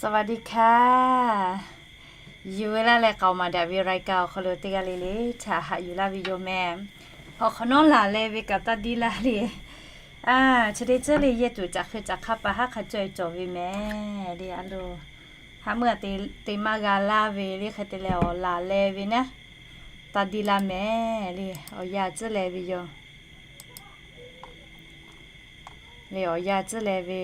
สวัสดีค่ะ Yuˬ ve laˇ leh k'aoˍ maˍ daꞈ ve รายการ awˬ hk'aw lo teˇ g'aˇ le le htaꞈ haꞈ yuˬ laˇ ve yoˬ mehˍ. Awˬ hk'awꞈ nawˉ laˬ leh ve kaꞈ taˇ diˇ laˇ le. Chi teˇ ceuˬ le yehˇ tuˬ caꞈ hk'e caꞈ hk'aˇ pa haˉ hk'a caweh cawˬ ve mehˍ le a lo. Haˉ meuˇ te maˇ g'a laˇ ve le hk'e te leh awˬ laˬ leh ve naˉ, taˇ diˇ laˇ mehˍ le. Awˬ yanˇ tcuhˉ leh ve yoˬ. Le awˬ yanˇ tcuhˉ leh ve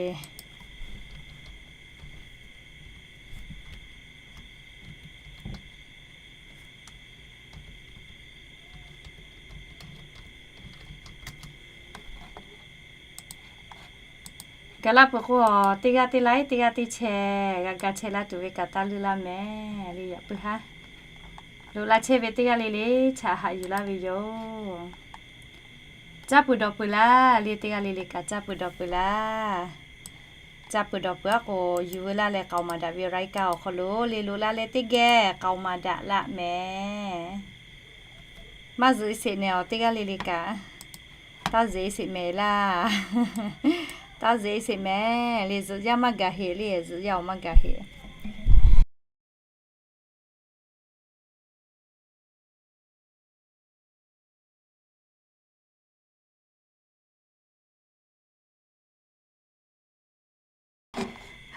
Gaˬ la peuˬ k'o, teˇ g'aˇ teˇ laiˉ teˇ g'aˇ teˇ chehˇ g'a ga chehˇ laˇ tuˬ ve kaꞈ taˇ leuˇ laˇ mehˍ le. Yaꞈ puiˉ haˉ loꞈ la chehˇ ve teˇ g'aˇ le le htaꞈ haꞈ yuˬ laˇ ve yoˬ. Caˇ peuˬ dawˬ peuˬ laˇ le. Teˇ g'aˇ le le kaꞈ caˇ peuˬ dawˬ peuˬ laˇ. Caˇ peuˬ dawˬ peuˬ a k'o, yuˬ ve laˇ leh k'aoˍ maˍ daꞈ ve รายการ awˬ hk'aw lo le loꞈ la leh teˇ geh k'aoˍ maˍ daꞈ laˇ mehˍ. Maˇ zuhꞈ sheˍ mehˍ awˬ teˇ g'aˇ le le kaꞈ. Taˇ zuhꞈ sheˍ mehˍ laˇ. Taˇ zuhꞈ sheˍ mehˍ le. Zuhꞈ yaˇ maˇ gaˬ heˍ le. Zuhꞈ yaˇ awˬ maˇ gaˬ heˍ.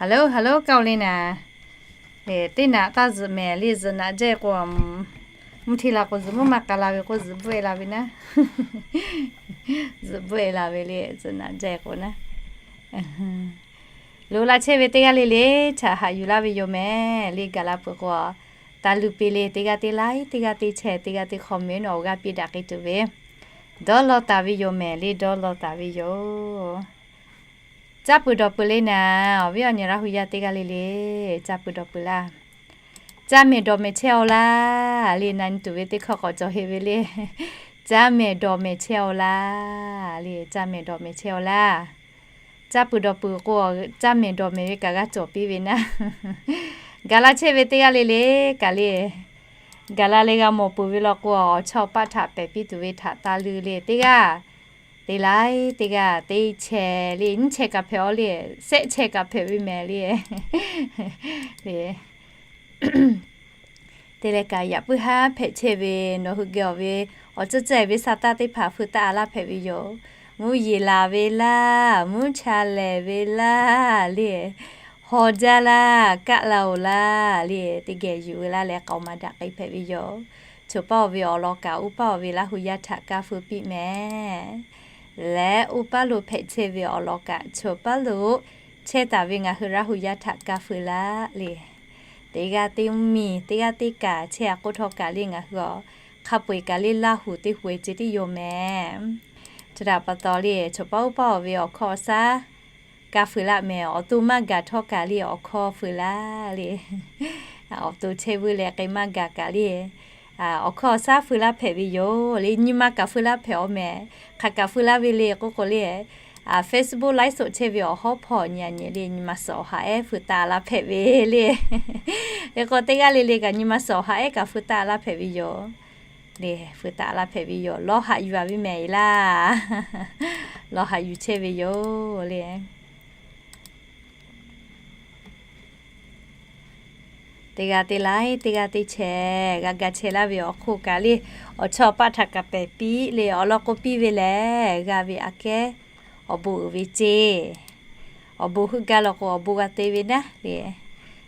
Hello, hello, kaˇ le naˍ. Teˇ naꞈ taˇ zuhꞈ mehˍ le. Zuhꞈ naꞈ jaˇ k'o, mvuhˇ hti la k'o zuhꞈ mvuhˇ maˇ k'a la ve k'o zuhꞈ bvuhˆ e la ve naˉ. Zuhꞈ bvuhˆ e la ve le. Zuhꞈ naꞈ jaˇ k'o naˉ. Loꞈ la chehˇ ve teˇ g'aˇ le le htaꞈ haꞈ yuˬ laˇ ve yoˬ mehˍ le. Gaˬ la peuˬ k'o, taˇ leuˇ piˇ le. Teˇ g'aˇ teˇ laiˉ teˇ g'aˇ teˇ chehˇ teˇ g'aˇ teˇ hk'aw meh nawˬ awˬ g'aˇ piˇ daꞈ k'ai tuˬ ve dawˇ law taˍ ve yoˬ mehˍ le. Dawˇ law taˍ ve yoˬ. Caˇ peuˬ dawˬ peuˬ le naˍ. Awˬ viˉ awˬ nyi Laˇ hu yaˇ teˇ g'aˇ le le, caˇ peuˬ dawˬ peuˬ laˇ. Caˇ mehˍ dawˬ mehˍ chehˇ aw laˇ le. Na nyi tuˬ ve teˇ hkawˇ k'awꞈ cawˬ heˆ ve le. Caˇ mehˍ dawˬ mehˍ chehˇ aw laˇ le. Caˇ mehˍ dawˬ mehˍ chehˇ aw laˇ. Caˇ peuˬ dawˬ peuˬ k'o, caˇ mehˍ dawˬ mehˍ ve kaꞈ g'a cawˬ piˇ ve naˉ. Gaˬ la chehˇ ve teˇ g'aˇ le le kaꞈ le, gaˬ la leh g'a mawˬ peuˬ ve law k'o, awˬ chawˇ paˆ htaꞈ pehˬ piˇ tuˬ ve htaꞈ taˇ leuˇ le. Teˇ g'aˇ, teˇ laiˉ teˇ g'aˇ, teˇ chehˇ le, nyiˇ chehˇ kaꞈ hpehꞈ aw le, shehˆ chehˇ kaꞈ hpehꞈ ve mehˍ le. Te leh kaꞈ yaꞈ puiˉ haˉ hpehꞈ chehˇ ve, nawˬ hui geh awˬ ve awˬ ceuˬ ceh ve sa taˇ teˇ hpaˍ feu taˆ a laˇ hpehꞈ ve yoˬ. Mvuhˇ yeˬ laˬ ve laˇ, mvuhˇ cha lehˬ ve laˇ le, haw jaˇ laˇ, kaˆ la oˬ laˇ le, teˇ geh yuˬ laˇ leh k'aoˍ maˍ daꞈ k'ai hpehꞈ ve yoˬ. Choˬ paˇ oˬ ve awˬ lawn kaꞈ, oˇ paˇ oˬ ve Laˇ hu yaˇ htaꞈ kaˇ feu piˇ mehˍ. Leh oˇ paˇ lo hpehꞈ chehˇ ve awˬ lawn kaꞈ, choˬ paˇ lo chehˇ taˍ ve ngaˬ hui Laˇ hu yaˇ htaꞈ kaˇ feu laˇ le. Teˇ g'aˇ teˇ miˬ, teˇ g'aˇ teˇ kaꞈ chehˇ a k'oˆ htawˇ kaꞈ le, ngaˬ hui awˬ hk'a peu eˬ kaꞈ le Laˇ hu teˇ hu e ce tiˉ yoˬ mehˍ. Chi htaꞈ pa taw le, choˬ paˇ oˇ paˇ oˬ ve awˬ hkawˇ awˬ shaˉ kaˇ feu laˇ mehˍ. Awˬ to maˇ gaˬ htawˇ kaꞈ le, awˬ hkawˇ feu laˇ le. Awˬ to chehˇ vuiˇ leh k'ai maˇ gaˬ kaꞈ le, awˬ hkawˇ awˬ shaˉ feu laˇ hpehꞈ ve yoˬ le. Nyi ma kaꞈ feu laˇ hpehꞈ aw mehˍ. Hk'aˬ kaꞈ feu laˇ ve le k'oˆ k'o le, Facebook live show chehˇ ve awˬ hawˉ hpawˇ nyi a nyi le, nyi ma suhˍ awˬ ha ehˉ feu taˆ laˇ hpehꞈ ve le. Hk'e k'o teˇ g'aˇ le le kaꞈ nyi ma suhˍ awˬ ha ehˉ kaꞈ feu taˆ laˇ hpehꞈ ve yoˬ le. Feu taˆ laˇ hpehꞈ ve yoˬ. Lawˇ haꞈ yuˬ a ve mehˍ laˇ. Lawˇ haꞈ yuˬ chehˇ ve yoˬ le. Teˇ g'aˇ teˇ laiˉ teˇ g'aˇ teˇ chehˇ g'a ga chehˇ laˇ ve awˬ hk'oˆ kaꞈ le, awˬ chawˇ paˆ htaꞈ kaꞈ pehˬ piˇ le. Awˬ lawn k'o piˇ ve lehˬ, g'a ve aꞈ kehˉ awˬ bon uiˍ ve ceˇ. Awˬ bon heuˆ gaˇ law k'o, awˬ bon g'a te ve naˉ le.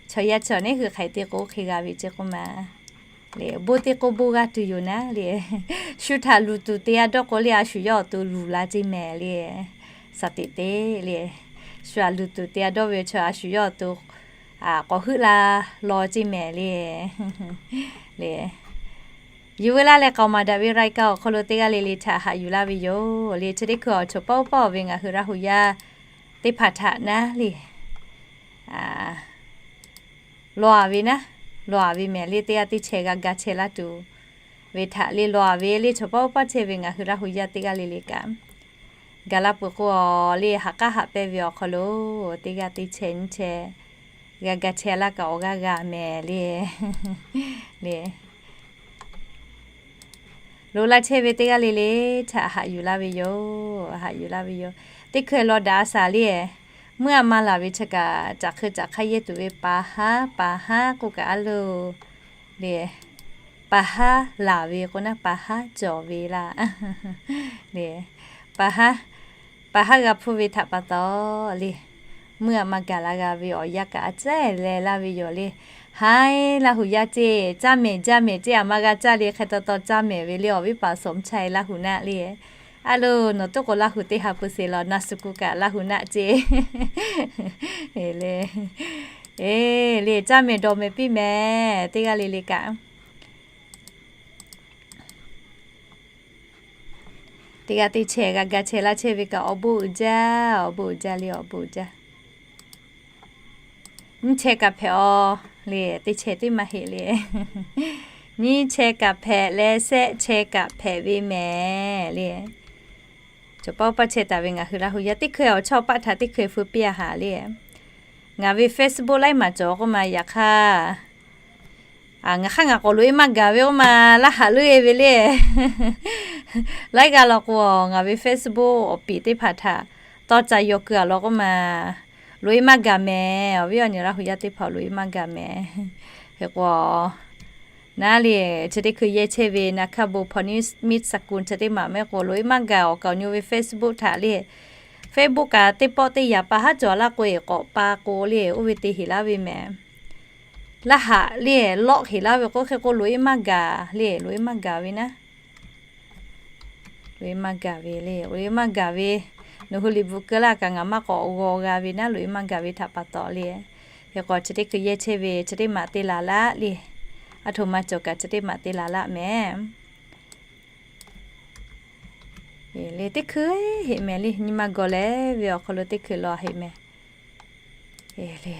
Chaw yaˇ chaw neˉ hui hk'aiˬ te k'o, oˇ hk'e g'a ve ceˇ k'oˆ ma le. Bon te k'o bon g'a tuˬ yoˬ naˉ le. Shu htaꞈ luˬ tuˬ te a dawˇ k'o le, a shu yawˇ awˬ to luˬ la ceˇ mehˍ le. Saˍ teꞈ te le, shu htaꞈ luˬ tuˬ te a dawˇ ve chaw a shu yawˇ awˬ to k'awꞈ heuˆ la law ceˇ mehˍ le. Le, yuˬ veu laˇ leh k'aoˍ maˍ daꞈ ve รายการ awˬ hk'aw lo teˇ g'aˇ le le htaꞈ haꞈ yuˬ laˇ ve yoˬ le. Chi teˇ hkui awˬ choˬ paˇ oˇ paˇ oˬ ve ngaˬ hui Laˇ hu yaˇ teˇ hpaˍ htaꞈ naˉ le, law a ve naˉ, law a ve mehˍ le. Teˇ g'aˇ teˇ chehˇ g'a ga chehˇ laˇ tuˬ ve htaꞈ le law a ve le. Choˬ paˇ oˇ paˇ chehˇ ve ngaˬ hui Laˇ hu yaˇ teˇ g'aˇ le le kaꞈ, gaˬ la peuˬ k'o le, haꞈ k'aˉ haꞈ pehnˇ ve awˬ hk'aw lo teˇ g'aˇ teˇ chehˇ nyiˇ chehˇ g'a ga chehˇ laˇ kaꞈ awˬ g'aˇ g'a mehˍ le. Le, loꞈ la chehˇ ve teˇ g'aˇ le le htaꞈ haꞈ yuˬ laˇ ve yoˬ. Haꞈ yuˬ laˇ ve yoˬ. Teˇ hkui law daꞈ a shaˍ le, Mvuhˇ aꞈ ma laˬ ve chi kaꞈ, caꞈ hk'eu caꞈ hk'aˇ yehˇ tuˬ ve pa haˉ, pa haˉ k'oˆ kaꞈ a loˬ le. Pa haˉ laˬ ve k'o naˉ, pa haˉ cawˬ ve laˇ le. Pa haˉ, pa haˉ g'a hpuˇ ve htaꞈ pa taw le, mvuhˇ aꞈ ma gaˬ la g'a ve awˬ yanˇ kaꞈ a tcuhˉ leh laˇ ve yoˬ le. Haiˉ, Laˇ huˍ yaˇ ceˇ, caˇ mehˍ jaˇ mehˍ ceˇ, aˬ ma g'a caˇ le hk'e taw taw caˇ mehˍ ve le awˬ viˉ paˍ sawˍ mvuhˇ cha e Laˇ huˍ naˆ le. A loˬ, nawˬ toˉ k'o Laˇ huˍ teˇ ha pui sheˍ law, na suh kuˬ kaꞈ Laˇ huˍ naˆ ceˇ le. Eˬ le, caˇ mehˍ dawˬ mehˍ piˇ mehˍ, teˇ g'aˇ le le kaꞈ. Teˇ g'aˇ teˇ chehˇ g'a ga chehˇ laˇ chehˇ ve kaꞈ awˬ bon uiˍ jaˇ, awˬ bon uiˍ jaˇ le, awˬ bon uiˍ jaˇ. Nyiˇ chehˇ kaꞈ hpehꞈ aw le, teˇ chehˇ teˇ maˇ heˆ le. Nyiˇ chehˇ kaꞈ hpehꞈ leh shehˆ chehˇ kaꞈ hpehꞈ ve mehˍ le. Cawˬ paˆ paˆ chehˇ taˍ ve ngaˬ hui Laˇ huˍ yaˇ teˇ hkui awˬ chawˇ paˆ htaꞈ teˇ hkui feu piˇ a haꞈ le. Ngaˬ ve Facebook laiˉ maˬ cawˬ k'oˆ ma yaꞈ hk'aˇ, ngaˬ hk'aˇ ngaˬ k'awꞈ loꞈ e maˇ gaˬ ve k'oˆ ma, laˇ haꞈ leuˉ e ve le. Laiˉ g'aˇ law k'o, ngaˬ ve Facebook awˬ piˍ teˇ hpaˍ htaꞈ tawˇ ca yaw keu a law k'oˆ ma, loꞈ e maˇ gaˬ mehˍ. Awˬ viˉ awˬ nyi Laˇ huˍ yaˇ teˇ hpaˍ loꞈ e maˇ gaˬ mehˍ. Hk'e k'o, naˉ le, chi teˇ hkui yehˇ chehˇ ve naˍ hkaˇ bon hpawnˇ niˉ miˉ saˍ kuˬ chi teˇ maˬ mehˆ k'o loꞈ e maˇ gaˬ awˬ kaˍ awˬ nyi ve Facebook htaꞈ le. Facebook kaꞈ teˇ pawˆ teˇ yanˇ pa haˉ cawˬ laˇ k'o e k'awꞈ pa k'o le, oˇ ve te heˍ laˇ ve mehˍ. Laˇ haꞈ le, lawˆ heˍ laˇ ve k'o hk'e k'o loꞈ e maˇ gaˬ le, loꞈ e maˇ gaˬ ve naˉ. Loꞈ e maˇ gaˬ ve le, loꞈ e maˇ gaˬ ve, nawˬ hui liꞈ bvuhꞈ keu laˇ kaꞈ ngaˬ maˇ k'awꞈ g'aw g'a ve naˉ, loꞈ e maˇ gaˬ ve htaꞈ pa taw le. Hk'e k'o chi teˇ hkui yehˇ chehˇ ve chi teˇ maˬ te laˬ laˆ le. A htoꞈ ma cawˬ kaꞈ chi teˇ maˬ te laˬ laˆ mehˍ. Le teˇ hkui heˆ mehˍ le, nyi ma gawˬ leh ve awˬ hk'aw lo teˇ hkui law heˆ mehˍ. Le,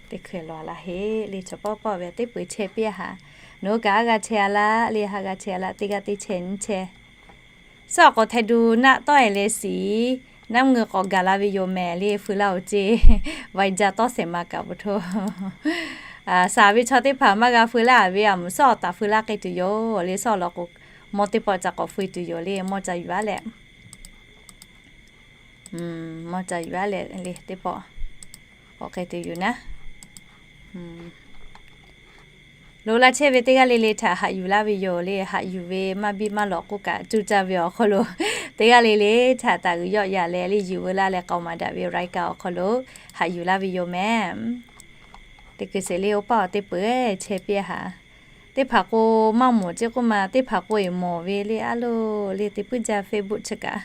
teˇ hkui law laˇ heˆ le, chaw pawˆ pawˆ ve teˇ peu chehˇ piˇ a haꞈ. Nawˬ hui kaꞈ haˉ g'a chehˇ a laˇ le, haˉ g'a chehˇ a laˇ, teˇ g'aˇ teˇ chehˇ nyiˇ chehˇ. Suhˉ awˬ k'awꞈ hteh du naˆ tawˆ e leh shiˍ, naˆ mvuhˇ k'awꞈ gaˬ la ve yoˬ mehˍ le, feu laˇ oˬ ceˇ. Vaiˇ jaˇ tawˇ shehˍ ma kaꞈ pu htoˇ. Shaˍ ve chaw teˇ hpaˍ maˇ g'a feu laˇ ve, a mvuhˇ suhˉ awˬ taˍ feu laˇ k'ai tuˬ yoˬ le, suhˉ awˬ lawn k'o, mawˇ teˇ pawˆ ca k'awꞈ feu tuˬ yoˬ le, mawˇ ca yuˬ aˉ leh. Mawˇ ca yuˬ aˉ leh le teˇ pawˆ k'awꞈ k'ai tuˬ yoˬ naˉ. Loꞈ la chehˇ ve teˇ g'aˇ le le htaꞈ haꞈ yuˬ laˇ ve yoˬ le, haꞈ yuˬ ve maˇ biˇ maˇ lawꞈ k'oˆ kaꞈ cuˇ caˇ ve awˬ hk'aw lo, teˇ g'aˇ le le htaꞈ taˍ uiˍ yawˆ yaꞈ leh le yuˬ veu laˇ leh k'aoˍ maˍ daꞈ ve รายการ awˬ hk'aw lo haꞈ yuˬ laˇ ve yoˬ mehˍ. Teˇ hkui sheˍ le oˇ paˆ awˬ teˇ peuˬ chehˇ piˇ a haꞈ. Teˇ hpaˍ k'o maˇ mawˬ ceˇ k'oˆ ma, teˇ hpaˍ k'o eˬ mawˬ ve le a loˬ le, te puiˉ jaˇ Facebook chi kaꞈ.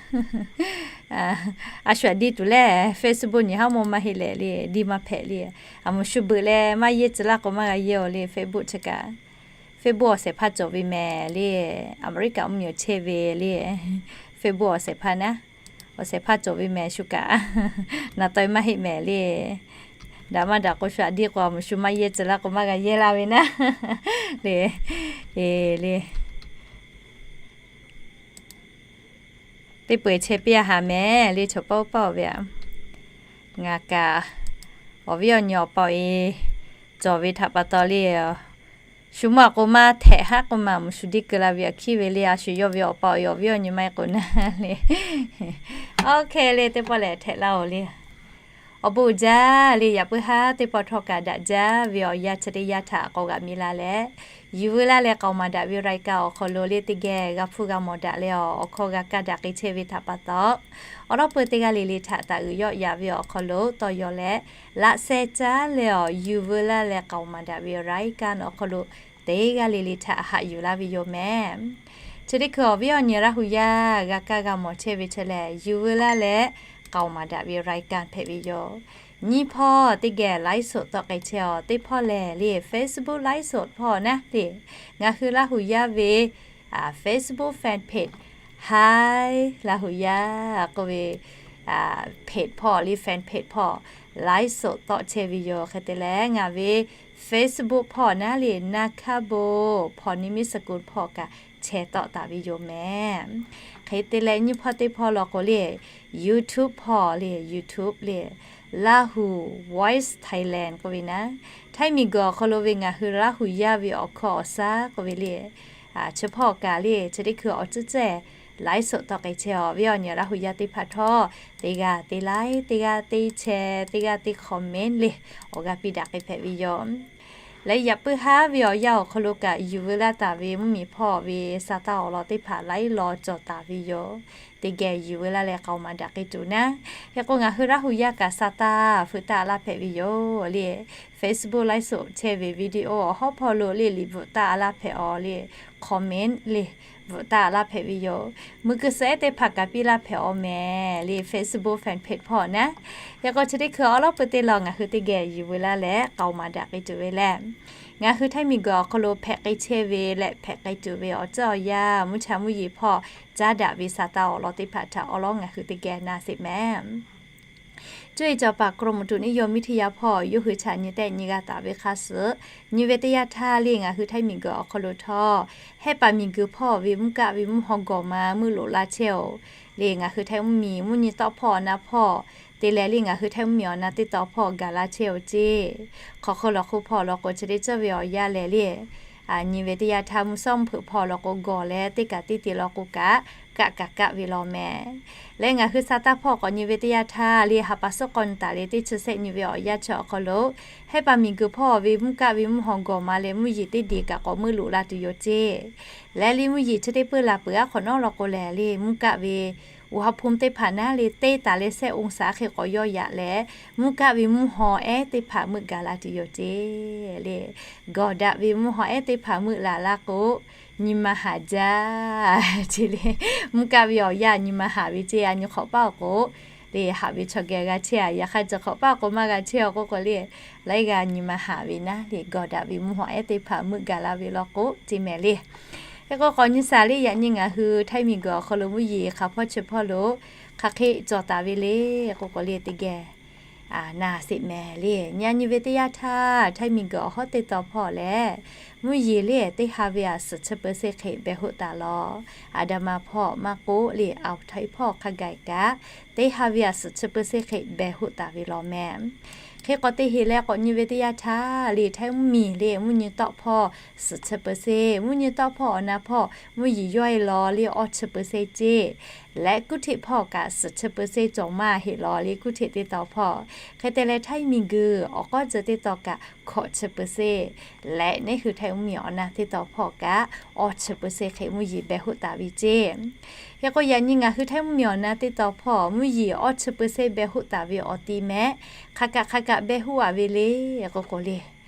A shu aꞈ diˇ tuˬ leh Facebook nyi haˉ mawˇ maˇ heˆ leh le, diˇ maˇ hpehꞈ le. A mvuhˇ shu beuꞈ leh maˇ yehˇ tcuh laˇ k'o maˇ g'a yehˇ aˬ le Facebook chi kaꞈ. Facebook awˬ shehˍ hpaˇ cawˬ ve mehˍ le, America mvuhˇ miˬ awˬ chehˇ ve le. Facebook awˬ shehˍ hpaˇ naˉ, awˬ shehˍ hpaˇ cawˬ ve mehˍ shu kaꞈ. Naˍ taw e maˇ heˆ mehˍ le. Daꞈ maˇ daꞈ k'o shu aꞈ diˇ k'o a mvuhˇ shu maˇ yehˇ tcuh laˇ k'o maˇ g'a yehˇ laˇ ve naˉ le. E le. Teˇ peu eˬ chehˇ piˇ a haꞈ mehˍ le, chaw pawˆ pawˆ ve a. Ngaˬ kaꞈ awˬ viˉ awˬ nyi awˬ pa awˬ e cawˬ ve htaꞈ pa taw le, shu mawˇ a k'o maˇ htehꞈ haˉ k'oˆ ma, mvuhˇ shu diˇ keu la ve awˬ hkiˉ ve le, a shu yawˇ ve awˬ pa awˬ e awˬ viˉ awˬ nyi maˇ e k'o naˉ le. Oˇ hk'e le teˇ pawˆ lehˬ htehꞈ laˇ oˬ le. Awˬ bon uiˍ jaˇ le, yaꞈ puiˉ haˉ teˇ pawˆ htawˇ kaꞈ daꞈ jaˇ ve awˬ yanˇ chi teˇ yanˇ htaꞈ k'awꞈ g'aꞈ mi la leh, yuˬ veu laˇ leh k'aoˍ maˍ daꞈ ve รายการ awˬ hk'aw lo le teˇ geh g'a hpuˇ g'a mawˬ daꞈ leh awˬ hkawˇ g'a kaˇ daꞈ k'ai chehˇ ve htaꞈ pa taw, awˬ lawˉ peu teˇ g'aˇ le le htaꞈ taˍ uiˍ yawˆ yaꞈ ve awˬ hk'aw lo tawˇ yaw leh, laꞈ sheh caˉ leh awˬ yuˬ veu laˇ leh k'aoˍ maˍ daꞈ ve รายการ awˬ hk'aw lo teˇ g'aˇ le le htaꞈ haꞈ yuˬ laˇ ve yoˬ mehˍ. Chi teˇ hkui awˬ viˉ awˬ nyi Laˇ huˍ yaˇ g'a kaˇ g'a mawˬ chehˇ ve chi lehˬ, yuˬ veu laˇ leh k'aoˍ maˍ daꞈ ve รายการ hpehꞈ ve yoˬ. Nyiˇ hpawˇ teˇ geh ไลฟ์สด tawˆ k'ai chehˇ aw, teˇ hpawˇ lehˬ le Facebook ไลฟ์สด hpawˇ naˉ le, ngaˬ hui Laˇ huˍ yaˇ ve Facebook fan page, Hi Laˇ huˍ yaˇ k'oˆ ve page hpawˇ le, fan page hpawˇ ไลฟ์สด tawˆ chehˇ ve yoˬ. Hk'e te leh ngaˬ ve Facebook hpawˇ naˉ le, naˍ hkaˇ bon hpawnˇ niˉ miˉ saˍ kuˬ hpawˇ kaꞈ chehˇ tawˆ taˍ ve yoˬ mehˍ. Hk'e te leh nyiˇ hpawˇ teˇ hpawˇ law k'o le, YouTube hpawˇ le, YouTube le, Lahu Voice Thailand k'oˆ ve naˉ, Htaiˇ miˬ guiˬ awˬ hk'aw lo ve ngaˬ hui Laˇ huˍ yaˇ ve awˬ hkawˇ awˬ shaˉ k'oˆ ve le, chi hpawˇ kaꞈ le chi teˇ hkui awˬ tcuhˉ cehˇ laiˉ soꞈ tawˆ k'ai chehˇ-oˬ. Viˉ awˬ nyi Laˇ hu yaˇ teˇ hpaˍ htawˇ, teˇ g'aˇ te laiˉ, teˇ g'aˇ te share, teˇ g'aˇ te comment le, awˬ g'aˇ piˇ daꞈ k'ai hpehꞈ ve yoˬ. Leh yaꞈ puiˉ haˉ ve awˬ yanˇ awˬ hk'aw lo kaꞈ yuˬ veu laˇ taˍ ve mvuhˇmiˬ hpawˇ ve sa taˇ awˬ lawn teˇ hpaˍ laiˉ law cawˬ taˍ ve yoˬ. Teˇ geh yuˬ veu laˇ leh k'aoˍ maˍ daꞈ k'ai tuˬ naˉ. Hk'e k'o, ngaˬ hui Laˇ hu yaˇ kaꞈ sa taˇ feuꞈ taˇ a laˇ hpehꞈ ve yoˬ le. Facebook laiˉ soꞈ chehˇ ve video awˬ hawˉ hpawˇ lo le liꞈ bvuhꞈ taˇ a laˇ hpehꞈ-oˬ le, comment le bvuhꞈ taˇ a laˇ hpehꞈ ve yoˬ. Muiˬ kuiˬ suhˍ ehˉ teˇ hpaˍ kaꞈ piˇ laˇ hpehꞈ-oˬ mehˍ le, Facebook fan page hpawˇ naˉ. Hk'e k'o, chi teˇ hkui awˉ lawˉ peuˬ teˇ lawn ngaˬ hui teˇ geh yuˬ veu laˇ leh k'aoˍ maˍ daꞈ k'ai tuˬ ve lehˬ, ngaˬ hui Htaiˇ miˬguiˬ awˬ hk'aw lo hpehꞈ k'ai chehˇ ve leh hpehꞈ k'ai tuˬ ve awˬ ceuˬ awˬ yanˇ, mvuhˇ cha mvuhˇ yeˬ hpawˇ caˉ daꞈ ve sa taˇ awˬ lawn teˇ hpaˍ htaꞈ awˉ lawˉ ngaˬ hui teˇ geh na sheˍ mehˍ. Cuˇ yiˍ cawˬ paˍ กรมอุตุนิยมวิทยา hpawˇ yawˇ hui htaꞈ nyi tehˆ nyi g'a taˍ ve hk'a suhˍ, nyi ve teˇ yanˇ htaˇ le ngaˬ hui Htaiˇ miˬguiˬ awˬ hk'aw lo htawˇ, Hehˆ paˍ miˬguiˬ hpawˇ ve mvuhˇ kaˆ ve mvuhˇ haw gawˬ ma meuˆ loꞈ la chehˇ-oˬ. Le ngaˬ hui Htaiˇ mvuhˇmiˬ mvuhˇ nyi tawˆ hpawˇ awˬ na hpawˇ te leh le ngaˬ hui Htaiˇ mvuhˇmiˬ awˬ na teˇ taw hpawˇ gaˬ la chehˇ-oˬ ceˇ. Hk'aˬ hk'e lawˬ k'o hpawˇ lawˬ k'o, chi teˇ ceuˬ ve awˬ yanˇ lehˬ le, nyi ve teˇ yanˇ htaˇ mvuhˇ sawˉ mvuhˇ hpeuꞈ hpawˇ lawˬ k'o gawˬ leh teˇ kaꞈ teˇ te lawˬ k'o kaꞈ, kaˆ kaꞈ kaˆ ve law mehˍ. Leh ngaˬ hui sa taˇ hpawˇ k'awꞈ nyi ve teˇ yanˇ htaˇ le ha pa suhˉ k'aw nyi taˍ le teˇ chi sehˆ nyi ve awˬ yanˇ chi awˬ hk'aw lo, Hehˆ paˍ miˬguiˬ hpawˇ ve mvuhˇ kaˆ ve mvuhˇ haw gawˬ ma leh mvuhˇ yeˬ teˇ deˬ kaꞈ k'awꞈ meuˆ loꞈ la tuˬ yoˬ ceˇ. Leh le mvuhˇ yeˬ chi teˇ peuˬ laˬ peuˬ aˉ hk'awꞈ nawˉ lawˬ k'o lehˬ le mvuhˇ kaˆ ve อุณหภูมิ teˇ hpaˍ naˉ le teˇ taˍ leh sehˆ องศา hk'e k'awꞈ yawˇ yaꞈ leh, mvuhˇ kaˆ ve mvuhˇ haw ehˉ teˇ hpaˍ meuˆ gaˬ la tuˬ yoˬ ceˇ le. Gawˬ daꞈ ve mvuhˇ haw ehˉ teˇ hpaˍ meuˆ laˬ laˇ k'o, nyi ma haˍ jaˇ ceˇ le. Mvuhˇ kaˆ ve awˬ yanˇ nyi ma haˍ ve ceˇ, a nyi hk'awꞈ paˉ awˬ k'o le haꞈ ve chaw geh g'a chehˇ a, yaꞈ hk'aˇ cawˬ hk'awꞈ paˉ awˬ k'o maˇ g'a chehˇ awˬ k'oˆ k'o le, laiˉ g'a nyi ma haˍ ve naˉ le gawˬ daꞈ ve mvuhˇ haw ehˉ teˇ hpaˍ meuˆ gaˬ la ve law k'o ceˇ mehˍ le. Hk'e k'o k'awꞈ nyi shaˍ le yaꞈ nyi ngaˬ hui Htaiˇ miˬguiˬ awˬ hk'aw lo mvuhˇ yeˬ hk'a hpawˇ chi hpawˇ lo hk'aˬ hk'e cawˬ taˍ ve le k'oˆ k'o le teˇ geh na sheˍ mehˍ le. Nyi a nyi ve teˇ yanˇ htaˇ Htaiˇ miˬguiˬ awˬ hawˉ teˇ taw hpawˇ lehˬ, mvuhˇ yeˬ le teˇ ha ve aˬ suhˍ chi เปอร์เซ็นต์ hk'e behˬ hoˆ taˍ law. Aˍdanˍ ma hpawˇ maˇ k'oˆ le, awˬ Htaiˇ hpawˇ hk'a gaˬ kaꞈ teˇ ha ve aˬ suhˍ chi เปอร์เซ็นต์ hk'e behˬ hoˆ taˍ ve law mehˍ. Hk'e k'awꞈ te heˍ leh k'awꞈ nyi ve teˇ yanˇ htaˇ le Htaiˇ mvuhˇmiˬ le mvuhˇ nyi tawˆ hpawˇ suhˍ chi เปอร์เซ็นต์, mvuhˇ nyi tawˆ hpawˇ awˬ na hpawˇ mvuhˇ yeˬ yawˇ e law le awˇ chi เปอร์เซ็นต์ ceˇ. Leh กรุงเทพ hpawˇ kaꞈ suhˍ chi เปอร์เซ็นต์ cawˬ maˇ heˆ law le กรุงเทพ teˇ taw hpawˇ. Hk'e te leh Htaiˇ miˬguiˬ awˬ k'awˉ ceuˬ teˇ taw kaꞈ hkawꞈ chi เปอร์เซ็นต์ leh neˉ hui Htaiˇ mvuhˇmiˬ awˬ na teˇ taw hpawˇ kaꞈ awˇ chi เปอร์เซ็นต์ hk'e mvuhˇ yeˬ behˬ hoˆ taˍ ve ceˇ. Hk'e k'o yaꞈ nyi ngaˬ hui Htaiˇ mvuhˇmiˬ awˬ na teˇ taw hpawˇ mvuhˇ yeˬ awˇ chi เปอร์เซ็นต์ behˬ hoˆ taˍ ve awˬ ti mehˆ, hk'aˬ kaꞈ hk'aˬ kaꞈ behˬ hoˆ a ve le k'oˆ k'o le,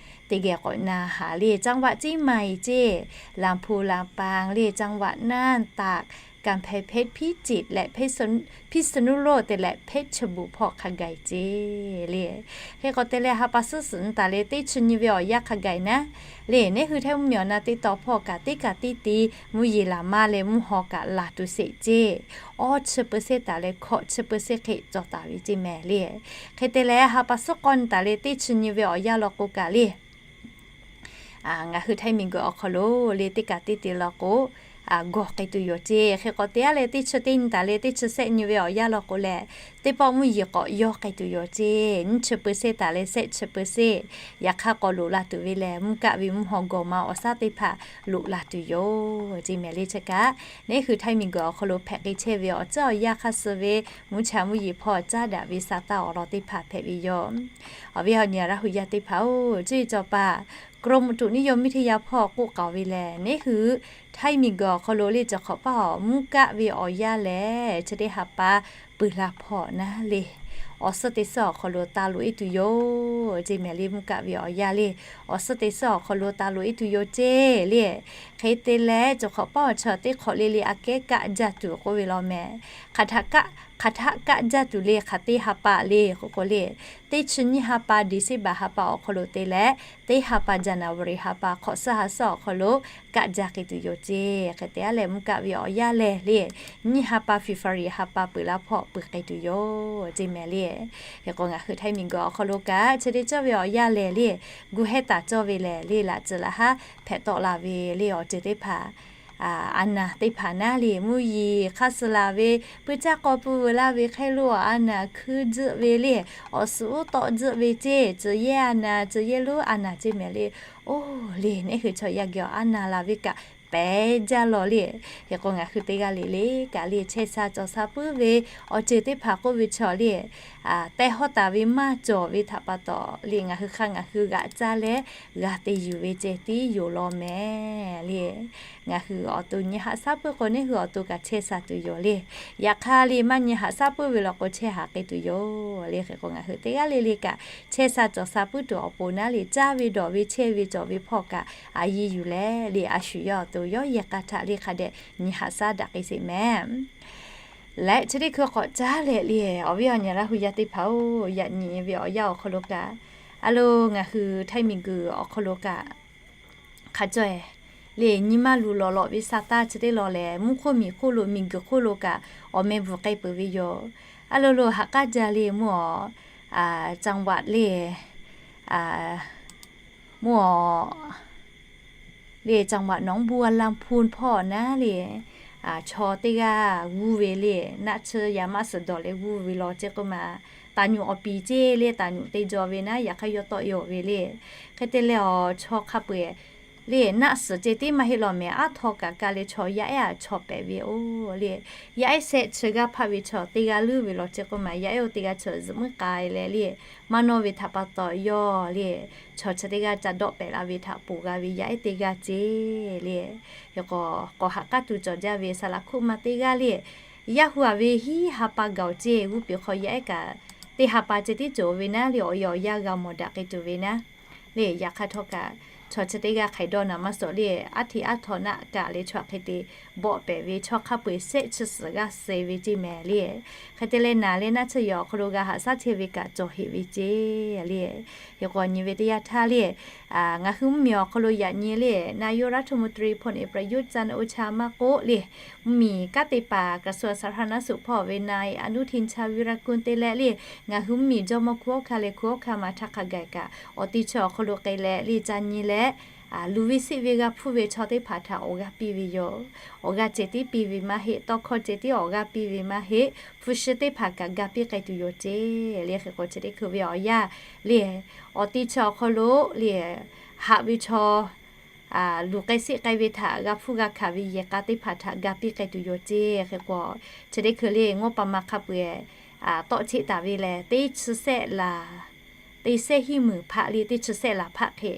teˇ geh k'awꞈ na haˍ le จังหวัดเชียงใหม่ ceˇ, ลำพูน ลำปาง le จังหวัดน่าน ตาก กำแพงเพชร พิจิตร leh พิษณุโลก te leh เพชรบูรณ์ hpawˇ hk'a gaˬ ceˇ le. Hk'e k'awꞈ te leh ha pa suhˉ suhˍ nyi taˍ le teˇ chi nyi ve awˬ yanˇ hk'a gaˬ naˉ le neˉ hui Htaiˇ mvuhˇmiˬ awˬ na teˇ taw hpawˇ kaꞈ teˇ kaꞈ teˇ ti mvuhˇ yeˬ laˬ maˇ leh mvuhˇ haw kaꞈ laˬ tuˬ sheˍ ceˇ. Awˇ chi เปอร์เซ็นต์ taˍ leh hkawꞈ chi เปอร์เซ็นต์ hk'e cawˬ taˍ ve ceˇ mehˍ le. Hk'e te leh ha pa suhˉ k'awˇ nyi taˍ le teˇ chi nyi ve awˬ yanˇ law k'o kaꞈ le ngaˬ hui Htaiˇ miˬguiˬ awˬ hk'aw lo le teˇ kaꞈ teˇ te law k'o, gawˬ k'ai tuˬ yoˬ ceˇ. Hk'e k'awꞈ te a leh teˇ chi teˇ nyi taˍ le teˇ chi sehˆ nyi ve awˬ yanˇ law k'o leh, teˇ pawˆ mvuhˇ yeˬ k'awꞈ yawˇ k'ai tuˬ yoˬ ceˇ. Nyiˇ chi เปอร์เซ็นต์ taˍ leh sehˆ chi เปอร์เซ็นต์, yaꞈ hk'aˇ k'awꞈ loꞈ la tuˬ ve lehˬ mvuhˇ kaˆ ve mvuhˇ haw gawˬ ma awˬ shaˉ teˇ hpaˍ loꞈ la tuˬ yoˬ ceˇ mehˍ le. Chi kaꞈ neˉ hui Htaiˇ miˬguiˬ awˬ hk'aw lo hpehꞈ k'ai chehˇ ve awˬ ceuˬ awˬ yanˇ hk'a suh ve mvuhˇ cha mvuhˇ yeˬ hpawˇ caˉ daꞈ ve sa taˇ awˬ lawn teˇ hpaˍ hpehꞈ ve yoˬ. Awˬ viˉ awˬ nyi Laˇ hu yaˇ teˇ hpaˍ-oˬ, cuˇ yiˍ cawˬ paˍ กรมอุตุนิยมวิทยา hpawˇ k'oˆ k'aoˍ ve lehˬ, neˉ hui Htaiˇ miˬguiˬ awˬ hk'aw lo le cawˬ hk'awꞈ paˉ awˬ mvuhˇ kaˆ ve awˬ yanˇ lehˬ, chi teˇ ha pa peuˬ la hpawˇ naˉ le, awˬ suhˉ teˇ suhˉ awˬ hk'aw lo ta loꞈ e tuˬ yoˬ ceˇ mehˍ le. Mvuhˇ kaˆ ve awˬ yanˇ le, awˬ suhˉ teˇ suhˉ awˬ hk'aw lo ta loꞈ e tuˬ yoˬ ceˇ le. Hk'e te leh cawˬ hk'awꞈ paˉ awˬ chaw teˇ hk'awꞈ le le aꞈ kehˉ kaˆ jaˇ tuˬ k'oˆ ve law mehˍ. Hk'aˬ htaꞈ kaˆ, hk'aˬ htaˆ kaˆ jaˇ tuˬ le hk'aˬ teˇ ha pa le k'oˆ k'o le, teˇ chi nyiˇ ha pa December ha pa awˬ hk'aw lo te leh, teˇ ha pa January ha pa hk'awꞈ suhˉ ha suhˉ awˬ hk'aw lo kaˆ jaˇ k'ai tuˬ yoˬ ceˇ. Hk'e te a leh mvuhˇ kaˆ ve awˬ yanˇ lehˬ le, nyiˇ ha pa February ha pa peuˬ la hpawˇ peuˬ k'ai tuˬ yoˬ ceˇ mehˍ le. Hk'e k'o ngaˬ hui Htaiˇ miˬguiˬ awˬ hk'aw lo kaꞈ chi teˇ cawˇ ve awˬ yanˇ lehˬ le, gu hehˉ taˍ cawˇ ve lehˬ le, laꞈ tcuhˍ laꞈ haˉ hpehꞈ tawˆ la ve le awˬ ceuˬ teˇ hpaˍ a naˍ teˇ hpaˍ naˉ le mvuhˇ yeˬ hk'aˇ suh la ve, puiˇ caˇ k'aw pui veu laˇ ve hk'e lo a naˍ hkuiˇ tzuhˆ ve le, awˬ suhˍ uˉ tawˆ tzuhˆ ve ceˇ, tcuh yehˇ a naˍ, tcuh yehˇ lonˉ a naˍ ceˇ mehˍ le. Oˇ le, neˉ hui chaw yaˇ geh a naˍ la ve kaꞈ pehˬ jaˇ law le. Hk'e k'o ngaˬ hui teˇ g'aˇ le le kaꞈ le chehˇ sha cawˬ sha puiˉ ve awˬ ceuˬ teˇ hpaˍ k'oˆ ve chaw le, tehˬ hawˉ taˍ ve maˇ cawˬ ve htaꞈ pa taw le ngaˬ hui hk'a ngaˬ hui g'aꞈ caˇ leh g'a te yuˬ ve ceh tiˉ yoˬ law mehˍ le. Ngaˬ hui awˬ to nyi haꞈ shaˉ puiˉ k'o neˇ hui awˬ to kaꞈ chehˇ sha tuˬ yoˬ le. Yaꞈ hk'aˇ le maˇ nyi haꞈ shaˉ puiˉ ve law k'o chehˇ haˍ k'ai tuˬ yoˬ le. Hk'e k'o ngaˬ hui teˇ g'aˇ le le kaꞈ chehˇ sha cawˬ sha puiˉ tuˬ awˬ pon naˉ le caˇ ve dawˬ ve chehˇ ve cawˬ ve hpawˇ kaꞈ a yiˇ yuˬ leh le a shu yawˇ awˬ to yawˇ yehˬ k'a htaꞈ le hk'a dehꞈ nyi haꞈ shaˉ daꞈ k'ai sheˍ mehˍ. Leh chi teˇ hkui k'awꞈ caˉ leh le awˬ viˉ awˬ nyi Laˇ hu yaˇ teˇ hpaˍ-oˬ, yaꞈ nyi ve awˬ yanˇ awˬ hk'aw lo kaꞈ a lo ngaˬ hui Htaiˇ miˬguiˬ awˬ hk'aw lo kaꞈ hk'a caweh le nyi ma luˬ lawꞈ lawꞈ ve sa taˇ chi teˇ law lehˬ mvuhˇ hk'oˆ miˬ hk'oˆ lo miˬguiˬ hk'oˆ lo kaꞈ awˬ meh bvuhˬ k'ai peuˬ ve yoˬ. A lo lo ha k'aˉ jaˇ le mvuhˇ awˬ จังหวัด le mvuhˇ awˬ le จังหวัดหนองบัวลำภู hpawˇ naˉ le chaw teˇ g'aˇ g'uˇ ve le naˆ tsuhˇ yaˇ maˇ suhˍ dawˬ leh g'uˇ ve law ceˇ k'oˆ ma, taˍ nyuꞈ awˬ piˍ ceˇ le taˍ nyuꞈ te jaw ve naˉ yaꞈ hk'aˇ yawˇ tawˆ yaw ve le. Hk'e te leh awˬ chaw hk'a peu-eˬ le naˆ suhˍ ceh tiˉ maˇ heˆ law mehˍ aˉ htaw kaꞈ ka leh chaw yaˇ ehˉ a chaw pehꞈ ve-oˬ le. Yaˇ ehˉ sehˆ chi g'aˇ hpaˆ ve chaw teˇ g'aˇ leuˉ ve law ceˇ k'oˆ ma, yaˇ ehˉ oˇ teˇ g'aˇ chaw zuhꞈ muiˉ k'ai leh le maˇ nawˇ ve htaꞈ pa taw yawˇ le chaw chi teˇ g'aˇ ca dawˆ pehꞈ la ve htaꞈ ponˬ g'a ve yaˇ ehˉ teˇ g'aˇ ceˇ le. Hk'e k'o k'awꞈ ha k'aˉ tuˬ cawˬ jaˇ ve saˍ laꞈ hkuˆ ma teˇ g'aˇ le yaˇ hu a ve hiˉ ha pa gaˬ-oˬ ceˇ g'uˇ peˬ hk'aw yaˇ ehˉ kaꞈ teˇ ha pa ceh tiˉ cawˬ ve naˉ le awˬ yaˇ awˬ yaˇ g'a mawˬ daꞈ k'ai tuˬ ve naˉ le. Yaꞈ hk'aˇ htawˇ kaꞈ chaw chi teˇ g'aˇ hk'aiˬ dawˇ naˍ maˇ suhˍ le aˉ hteꞈ aˉ htaw naˆ kaꞈ leh chaw hk'e te bawˆ pehꞈ ve chaw hk'a peu-eˬ sehˆ chi suhˍ g'aˇ suh ve ceˇ mehˍ le. Hk'e te leh naˍ leh naˆ tsuhˇ yawˬ awˬ hk'aw lo g'a haꞈ shaˉ chehˇ ve kaꞈ cawˬ heꞈ ve ceˇ le. Hk'e k'o nyi ve teˇ yanˇ htaˇ le ngaˬ hui mvuhˇmiˬ awˬ hk'aw lo yaꞈ nyi le นายกรัฐมนตรี พลเอกประยุทธ์ จันทร์โอชา maˇ k'oˆ le mvuhˇmiˬ kanˉ te paˍ กระทรวงสาธารณสุข hpawˇ ve นายอนุทิน ชาญวีรกูล te leh le ngaˬ hui mvuhˇmiˬ jawˇmawˇ hkunˉ hawˉ hkanˇ leh hkunˉ hawˉ hkanˇ ma htaˇ hk'a gaˬ kaꞈ awˬ te chi awˬ hk'aw lo k'ai leh le ca nyi leh luˬ ve seˆ ve g'a hpuˇ ve chaw teˇ hpaˍ htaꞈ awˬ g'aˇ piˇ ve yoˬ. Awˬ g'aˇ ceh tiˉ piˇ ve maˇ heˆ, tawˇ hkawˇ ceh tiˉ awˬ g'aˇ piˇ ve maˇ heˆ, hpu shi teˇ hpaˍ kaꞈ ga piˇ k'ai tuˬ yoˬ ceˇ le. Hk'e k'o chi teˇ hkui ve awˬ yanˇ le awˬ te chi awˬ hk'aw lo le haꞈ ve chaw luˬ k'ai seˆ k'ai ve htaꞈ g'a hpuˇ g'a hkanˍ ve yehˬ k'a teˇ hpaˍ htaꞈ ga piˇ k'ai tuˬ yoˬ ceˇ. Hk'e k'o chi teˇ hkui le ngawˇ pa ma hk'a peu-eˬ tawˆ cheˆ taˍ ve lehˬ teˇ chi sehˆ laˬ teˇ sehˆ hiˉ meunˍ hpaˆ le teˇ chi sehˆ laˬ hpaˆ hk'e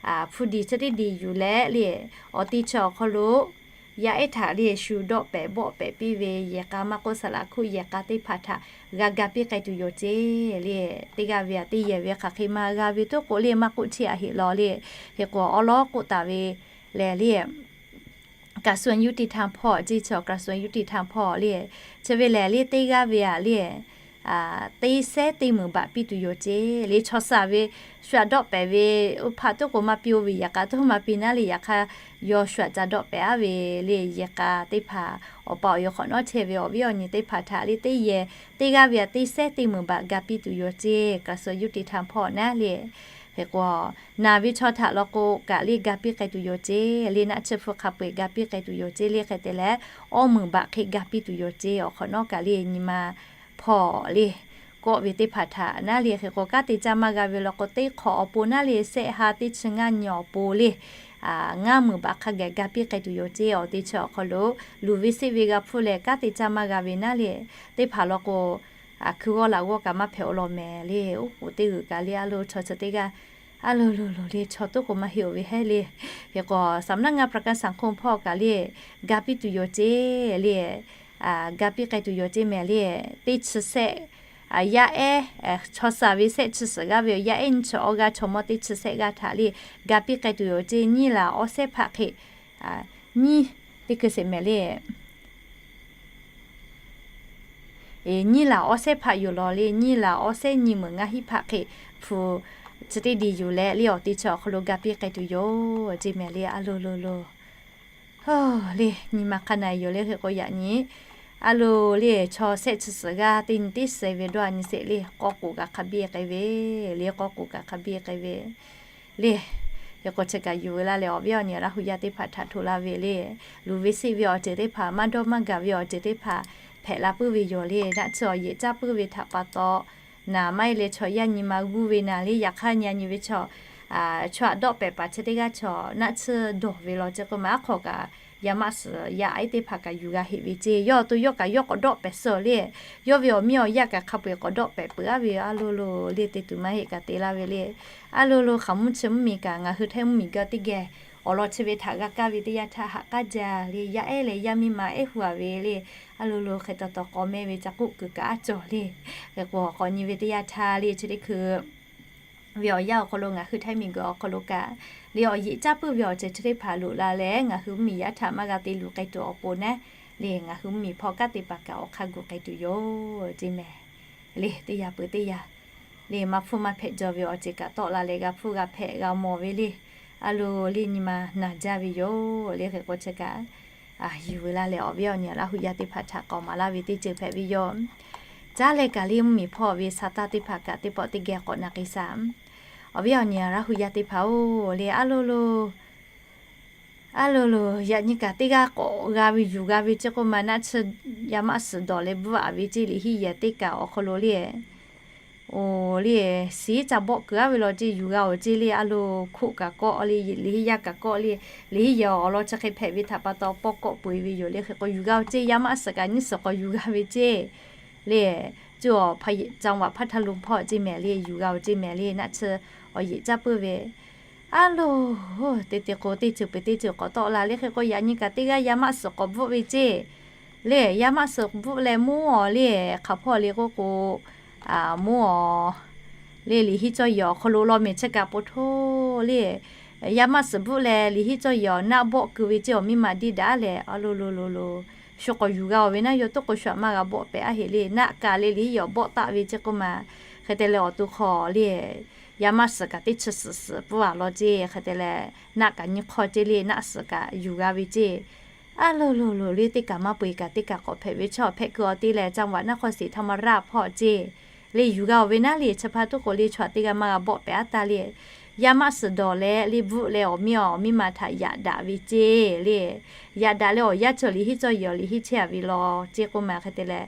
hpu diˬ chi teˇ diˬ yuˬ leh le awˬ te chi awˬ hk'aw lo yaˇ ehˉ htaꞈ le shu dawˆ pehˍ bawˆ pehˍ piˇ ve yehˬ k'a maˇ k'oˆ saˍ laꞈ hkuˆ yehˬ k'a teˇ hpaˍ htaꞈ g'a ga piˇ k'ai tuˬ yoˬ ceˇ le. Teˇ g'aˇ ve aꞈ teˇ yehˬ ve hk'aˬ hk'e ma g'a ve toˉ k'o le maˇ k'oˆ cheˆ a heˆ law le. Hk'e k'o awˉ lawˉ k'oˆ taˍ ve lehˬ le กระทรวงยุติธรรม hpawˇ ceˇ chi กระทรวงยุติธรรม hpawˇ le chi ve lehˬ le teˇ g'aˇ ve aꞈ le teˇ sehˉ teˇ meunˍ baꞈ piˇ tuˬ yoˬ ceˇ le. Chaw shaˍ ve shu aꞈ dawˆ pehˍ ve oˇ hpaˆ toˉ k'o maˇ piˇ oˇ ve yehˬ k'a toˉ maˇ piˇ naˉ le yaꞈ hk'aˇ yawˇ shu aꞈ ca dawˆ pehˍ aˉ ve le yehˬ k'a teˇ hpaˍ awˬ pa awˬ yaw hk'awꞈ nawˉ chehˇ ve awˬ viˉ awˬ nyi teˇ hpaˍ htaꞈ le teˇ yehˬ teˇ g'aˇ ve aꞈ teˇ sehˉ teˇ meunˍ baꞈ ga piˇ tuˬ yoˬ ceˇ กระทรวงยุติธรรม hpawˇ naˉ le. Hk'e k'o naˬ ve chaw htaꞈ law k'o kaꞈ le ga piˇ k'ai tuˬ yoˬ ceˇ le. Naˆ tsuhˇ hpu hk'a peu-eˬ ga piˇ k'ai tuˬ yoˬ ceˇ le. Hk'e te leh awˇ meunˍ baꞈ hk'e ga piˇ tuˬ yoˬ ceˇ awˬ hk'awꞈ nawˉ kaꞈ le nyi ma hpawˇ le kawˆ ve teˇ hpaˍ htaꞈ naˉ le. Hk'e k'o kanˉ te caˇ maˇ g'a ve law k'o teˇ hk'awꞈ awˬ pon naˉ le sehˆ ha teˇ chi ngaˇ nyi awˬ pon le ngaˇ meunˍ baꞈ hk'a gaˬ ga piˇ k'ai tuˬ yoˬ ceˇ. Awˬ te chi awˬ hk'aw lo luˬ ve seˆ ve g'a hpuˇ leh kanˉ te caˇ maˇ g'a ve naˉ le teˇ hpaˍ law k'o hkui g'awˇ laꞈ g'awˇ kaꞈ maˇ hpehꞈ-o law mehˍ le. Oˉ k'oˍ teˇ g'uiˬ kaꞈ le a lo chaw chi teˇ g'aˇ a lo lo lo le chaw toˉ k'o maˇ heˆ-o ve heˆ le. Hk'e k'o สำนักงานประกันสังคม hpawˇ kaꞈ le ga piˇ tuˬ yoˬ ceˇ le ga piˇ k'ai tuˬ yoˬ ceˇ mehˍ le. Teˇ chi sehˆ yaˇ ehˉ chaw shaˍ ve sehˆ chi suhˍ g'aˇ ve yaˇ ehˉ nyi chi awˇ g'aˇ chaw mawˇ teˇ chi sehˆ g'aˇ htaꞈ le ga piˇ k'ai tuˬ yoˬ ceˇ. Nyiˇ laˬ awˇ sehˉ hpaˆ hk'e nyiˇ teˇ hkui sheˍ mehˍ le nyiˇ laˬ awˇ sehˉ hpaˆ yoˬ law le nyiˇ laˬ awˇ sehˉ nyi meunˍ ngaˇ hiˆ hpaˆ hk'e hpu chi teˇ diˬ yuˬ leh le awˬ te chi awˬ hk'aw lo ga piˇ k'ai tuˬ yoˬ ceˇ mehˍ le a lo lo lo. Oˬ le nyi ma hk'a na yoˬ le. Hk'e k'o yaꞈ nyi a lo le chaw sehˆ chi suhˍ g'aˇ teˇ nyi teˇ suhˍ ve dawˇ a nyi sheˍ le k'awˇ k'oˍ kaꞈ hk'a biˇ k'ai ve le k'awˇ k'oˍ kaꞈ hk'a biˇ k'ai ve le. Hk'e k'o chi kaꞈ yuˬ ve laˇ leh awˬ viˉ awˬ nyi Laˇ hu yaˇ teˇ hpaˍ htaꞈ htoꞈ laˇ ve le luˬ ve seˆ ve awˬ ceuˬ teˇ hpaˍ maˇ dawˇ maˇ gaˬ ve awˬ ceuˬ teˇ hpaˍ hpehꞈ la puiˉ ve yoˬ le. Naˆ tsuhˇ awˬ yeꞈ caˇ puiˉ ve htaꞈ pa taw naˍ maˇ heˆ leh chaw yaˇ nyi ma g'uˇ ve naˍ le yaꞈ hk'aˇ nyi a nyi ve chaw chaw aꞈ dawˆ pehˍ paˍ chi teˇ g'aˇ chaw naˆ tsuhˇ dawˬ ve law ceˇ k'o maˇ aˉ hk'aw kaꞈ yaˇ maˆ suhˍ yaˇ ehˉ teˇ hpaˍ kaꞈ yuˬ g'a heꞈ ve ceˇ. Yawˇ awˬ to yawˇ kaꞈ yawˇ k'awꞈ dawˆ pehˍ suh le. Yawˇ ve awˬ miˇ awˬ yaˇ kaꞈ hk'a peu-eˬ k'awꞈ dawˆ pehˍ peuˬ-aˉ ve, a lo lo le, te tuˬ maˇ heˆ kaꞈ te laˇ ve le. A lo lo hk'aˬ mvuhˇ chi mvuhˇmiˬ kaꞈ ngaˬ hui Htaiˇ mvuhˇmiˬ gaˇ teˇ geh awˬ lawn chi ve htaꞈ g'a kaˇ ve teˇ yanˇ htaˇ haꞈ k'aˉ jaˇ le. Yaˇ ehˉ leh yaˇ miˇ ma ehˉ hu-a ve le. A lo lo hk'e taw taw k'aw mehˇ ve ca k'oˆ kuiˬ kaꞈ aˉ cawˬ le. Hk'e k'o k'awꞈ nyi ve teˇ yanˇ htaˇ le, chi teˇ hkui ve awˬ yanˇ awˬ hk'aw lo ngaˬ hui Htaiˇ miˬ guiˬ awˬ hk'aw lo kaꞈ le, awˬ yeꞈ caˇ puiˉ ve awˬ ceuˬ chi teˇ hpaˍ loꞈ la leh, ngaˬ hui mvuhˇmiˬ yaˇ htaꞈ maˇ g'a te luˬ k'ai tuˬ awˬ pon naˉ le, ngaˬ hui mvuhˇmiˬ hpawˇ kanˉ te paˍ kaꞈ awˬ hk'aˇ gu k'ai tuˬ yoˬ ceˇ mehˍ le. Teˇ yanˇ peuˬ teˇ yanˇ le, maˇ hpfuhˇ maˇ hpehꞈ jaw ve awˬ ceuˬ kaꞈ tawˆ la leh g'a hpfuhˇ g'a hpehꞈ g'a mawˬ ve le. A lo le, nyi ma naˬ jaˇ ve yoˬ le. Hk'e k'o chi kaꞈ yuˬ veu laˇ leh awˬ viˉ awˬ nyi Laˇ hu yaˇ teˇ hpaˍ htaꞈ k'awꞈ maˍ laˇ ve teˇ ceuˬ hpehꞈ ve yoˬ. Caˉ leh kaꞈ le, mvuhˇmiˬ hpawˇ ve sa taˇ teˇ hpaˍ kaꞈ teˇ pawˆ teˇ geh k'awꞈ na k'ai shaˍ. Awˬ viˉ awˬ nyi Laˇ hu yaˇ teˇ hpaˍ-oˬ le, a lo lo, a lo lo, yaꞈ nyi kaꞈ teˇ g'aˇ k'awꞈ g'a ve yuˬ g'a ve ceˇ k'oˆ ma, naˆ tsuhˇ yaˇ maˆ suhˍ dawˬ leh bvuhˆ-a ve ceˇ. Liꞈ hiˉ yehˬ teˇ kaꞈ awˬ hk'aw lo le, oˬ le, siˉ ca bawˆ keu-aˉ ve law ceˇ, yuˬ g'a-oˬ ceˇ le. A lo, hkoˆ kaꞈ kawˆ le, liꞈ hiˉ yaˇ kaꞈ kawˆ le, liꞈ hiˉ yehˬ awˬ lawn chi hk'e hpehꞈ ve htaꞈ pa taw pawˇ kawˆ peu-e ve yoˬ le. Hk'e k'o yuˬ g'a-oˬ ceˇ, yaˇ maˆ suhˍ kaꞈ nyiˇ suhˍ k'awꞈ yuˬ g'a ve ceˇ le. Cuˇ awˬ, จังหวัดพัทลุง hpawˇ ceˇ mehˍ le, yuˬ g'a-oˬ ceˇ mehˍ le, naˆ tsuhˇ awˬ yeꞈ caˇ puiˉ ve. A lo, te te k'o teˇ ceuˬ peuˬ teˇ ceuˬ k'awꞈ tawˆ la le. Hk'e k'o yaꞈ nyi kaꞈ teˇ g'aˇ yaˇ maˆ suhˍ k'awꞈ bvuhˆ ve ceˇ le. Yaˇ maˆ suhˍ bvuhˆ leh mvuhˇ-aˬ le, hk'aˬ hpawˇ le k'oˆ k'o, mvuhˇ-aˬ le, liꞈ hiˉ cawˇ yehˬ awˬ hk'aw lo law mehˍ chi kaꞈ po htoˇ le, yaˇ maˆ suhˍ bvuhˆ leh liꞈ hiˉ cawˇ yehˬ awˬ naˆ bawˆ keu ve ceˇ. Awˬ miˇ ma diˇ daꞈ leh, a lo lo lo lo, shu k'awꞈ yuˬ g'a-oˬ ve naˆ, yawˇ toˉ k'o shu-aꞈ maˇ g'a bawˆ pehˍ-aˉ heˆ le. Naˆ ka le liꞈ hiˉ yehˬ awˬ bawˆ taˆ ve ceˇ k'oˆ ma. Hk'e te leh awˬ to hk'aw le, yaˇ maˆ suhˍ kaꞈ teˇ chi suhˍ suhˍ pfuhˇ-a law ceˇ. Hk'e te leh naˆ kaꞈ nyiˇ hk'awˇ ceˇ le, naˆ suhˍ kaꞈ yuˬ g'a ve ceˇ. A lo lo lo le, teˇ kaꞈ maˇ peu-eˬ kaꞈ teˇ kaꞈ k'awꞈ hpehꞈ ve chaw hpehꞈ keu-aˬ te leh, จังหวัดนครศรีธรรมราช hpawˇ ceˇ le, yuˬ g'a-oˬ ve naˉ le, chi hpaˇ toˉ k'o le chaw teˇ g'aˇ maˇ g'a bawˆ pehˍ-aˉ taˇ le. Yaˇ maˆ suhˍ dawˬ leh le bvuhˆ leh awˬ miˇ awˬ miˇ ma htaꞈ yaꞈ daꞈ ve ceˇ le. Yaꞈ daꞈ leh awˬ yaˇ cawˬ liꞈ hiˉ cawˇ yehˬ awˬ liꞈ hiˉ chehˇ-a ve law ceˇ k'oˆ ma. Hk'e te leh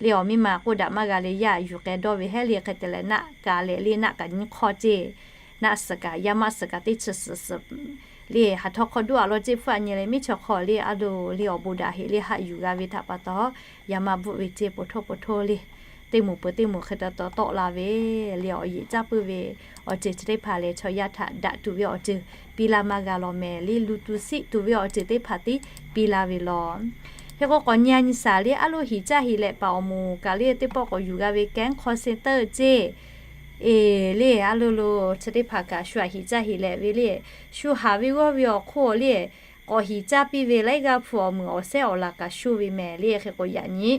le awˬ miˇ ma k'oˆ daꞈ maˇ g'a leh yaˇ yuˬ k'ai dawˇ ve heˆ le. Hk'e te leh naˆ ka leh le naˆ kaꞈ nyiˇ hk'awˇ ceˇ. Naˆ suhˍ kaꞈ yaˇ maˆ suhˍ kaꞈ teˇ chi suhˍ suhˍ le, haˍ htaw hk'aw duˆ-a law ceˇ. Hpfuhˇ-a nyi leh miˉ chaw hk'aw le, a lo le, awˬ bon daꞈ heˆ le, haꞈ yuˬ g'a ve htaꞈ pa taw, yaˇ maˆ bvuhˆ ve ceˇ, po htoˇ po htoˇ le. Teˇ moˍ peuˬ teˇ moˍ hk'e taw taw tawˆ la ve le, awˬ yeꞈ caˇ puiˉ ve awˬ ceuˬ chi teˇ hpaˍ lehˬ, chaw yaˇ htaꞈ daꞈ tuˬ ve awˬ ceuˬ piˇ laˇ maˇ g'a law mehˍ le, luˬ tuˬ siˆ tuˬ ve awˬ ceuˬ teˇ hpaˍ tiˉ piˇ laˇ ve law. Hk'e k'o k'awꞈ nyi-a nyi shaˍ le, a lo hiˍ caˇ hiˍ leh paˍ awˬ moˍ kaꞈ le teˇ pawˆ k'awꞈ yuˬ g'a ve แก๊ง call center ceˇ. Eˬ le, a lo lo, chi teˇ hpaˍ kaꞈ shu-aꞈ hiˍ caˇ hiˍ leh ve le, shu haˍ ve g'awˇ ve awˬ hk'oˆ le, k'awꞈ hiˍ caˇ piˇ ve laiˉ g'aˇ hpu awˬ meuˍ awˬ sehˉ awˬ laˬ kaꞈ shu ve mehˍ le. Hk'e k'o yaꞈ nyi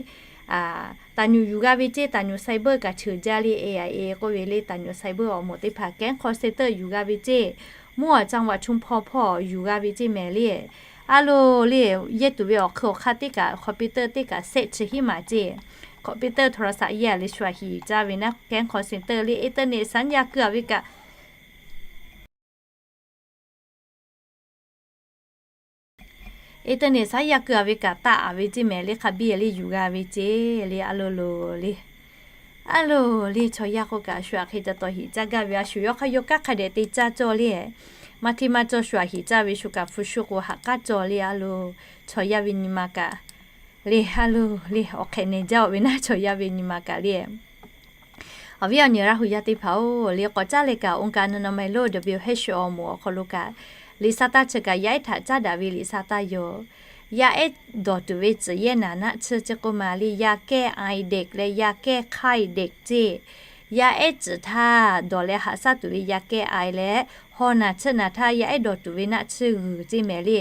taˍ nyuˬ yuˬ g'a ve ceˇ, taˍ nyuˬ cyber kaꞈ cheuˬ jaˇ le, A I A k'oˆ ve le, taˍ nyuˬ cyber awˬ moˍ teˇ hpaˍ แก๊ง call center yuˬ g'a ve ceˇ. Mvuhˇ-aˬ จังหวัดชุมพร hpawˇ yuˬ g'a ve ceˇ mehˍ le. A lo le, yehˇ tuˬ ve awˬ hk'eun awˬ hk'aˇ teˇ kaꞈ computer teˇ kaꞈ sehˆ chi hiˉ maˬ ceˇ. Computer โทรศัพท์ yehˇ-a leh shu-aꞈ hiˍ caˇ ve naˉ แก๊ง call center le, internet สัญญาณ keu-a ve kaꞈ internet สัญญาณ keu-a ve kaꞈ taˆ-a ve ceˇ mehˍ le, hk'a biˇ le yuˬ g'a ve ceˇ le, a lo lo le. A lo le, chaw yaˇ k'oˆ kaꞈ shu-aꞈ hk'e ca taw hiˍ caˇ gaˇ ve, a shu yawˇ hk'aˇ yawˇ kanˉ hk'a dehꞈ te caˇ cawˇ le. Maˇ hteˇ maˇ cawˇ shu-aꞈ hiˍ caˇ ve, shu kaꞈ hpu shu k'o haꞈ k'aˉ cawˇ le, a lo, chaw yaˇ ve nyi ma kaꞈ le, a lo le, awˬ hk'ehꞈ nehˬ jaˇ-oˬ ve naˉ, chaw yaˇ ve nyi ma kaꞈ le. Awˬ viˉ awˬ nyi Laˇ hu yaˇ teˇ hpaˍ-oˬ le, k'awꞈ caˉ leh kaꞈ องค์การอนามัยโลก WHO awˬ moˍ awˬ hk'aw lo kaꞈ, liꞈ sa taˇ chi kaꞈ yaˇ ehˉ htaꞈ caˉ daꞈ ve liꞈ sa taˇ yoˬ. Yaˇ ehˉ dawˬ tuˬ ve tcuhꞈ yehˇ naˍ naˆ tsuhˇ ceˇ k'oˆ ma le, ยาแก้ไอเด็ก leh ยาแก้ไข้เด็ก ceˇ. Yaˇ ehˉ tcuhꞈ htaˇ dawˬ leh haꞈ shaˉ tuˬ ve ยาแก้ไอ leh, haw naˍ tsuhˇ naˍ htaˇ yaˇ ehˉ dawˬ tuˬ ve naˆ tsuhˇ g'uiˬ ceˇ mehˍ le.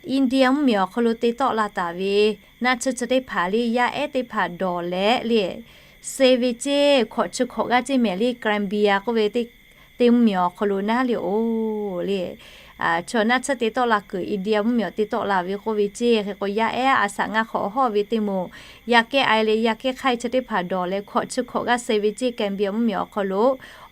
India mvuhˇmiˬ awˬ hk'aw lo te tawˆ la taˍ ve naˆ tsuhˇ chi teˇ hpaˍ le, yaˇ ehˉ teˇ hpaˍ dawˬ leh le, suh ve ceˇ, hkawꞈ chi hkawꞈ g'aˇ ceˇ mehˍ le, Gambia k'oˆ ve teˇ mvuhˇmiˬ awˬ hk'aw lo naˉ le-oˬ le. Chaw naˆ tsuhˇ te tawˆ la kuiˬ India mvuhˇmiˬ awˬ te tawˆ la ve k'oˆ ve ceˇ. Hk'e k'o yaˇ ehˉ a shaꞈ ngaˇ hk'awꞈ hawˇ ve teˇ moˍ, ยาแก้ไอ leh ยาแก้ไข้ chi teˇ hpaˍ dawˬ leh hkawꞈ chi hkawꞈ g'aˇ suh ve ceˇ, Gambia mvuhˇmiˬ awˬ hk'aw lo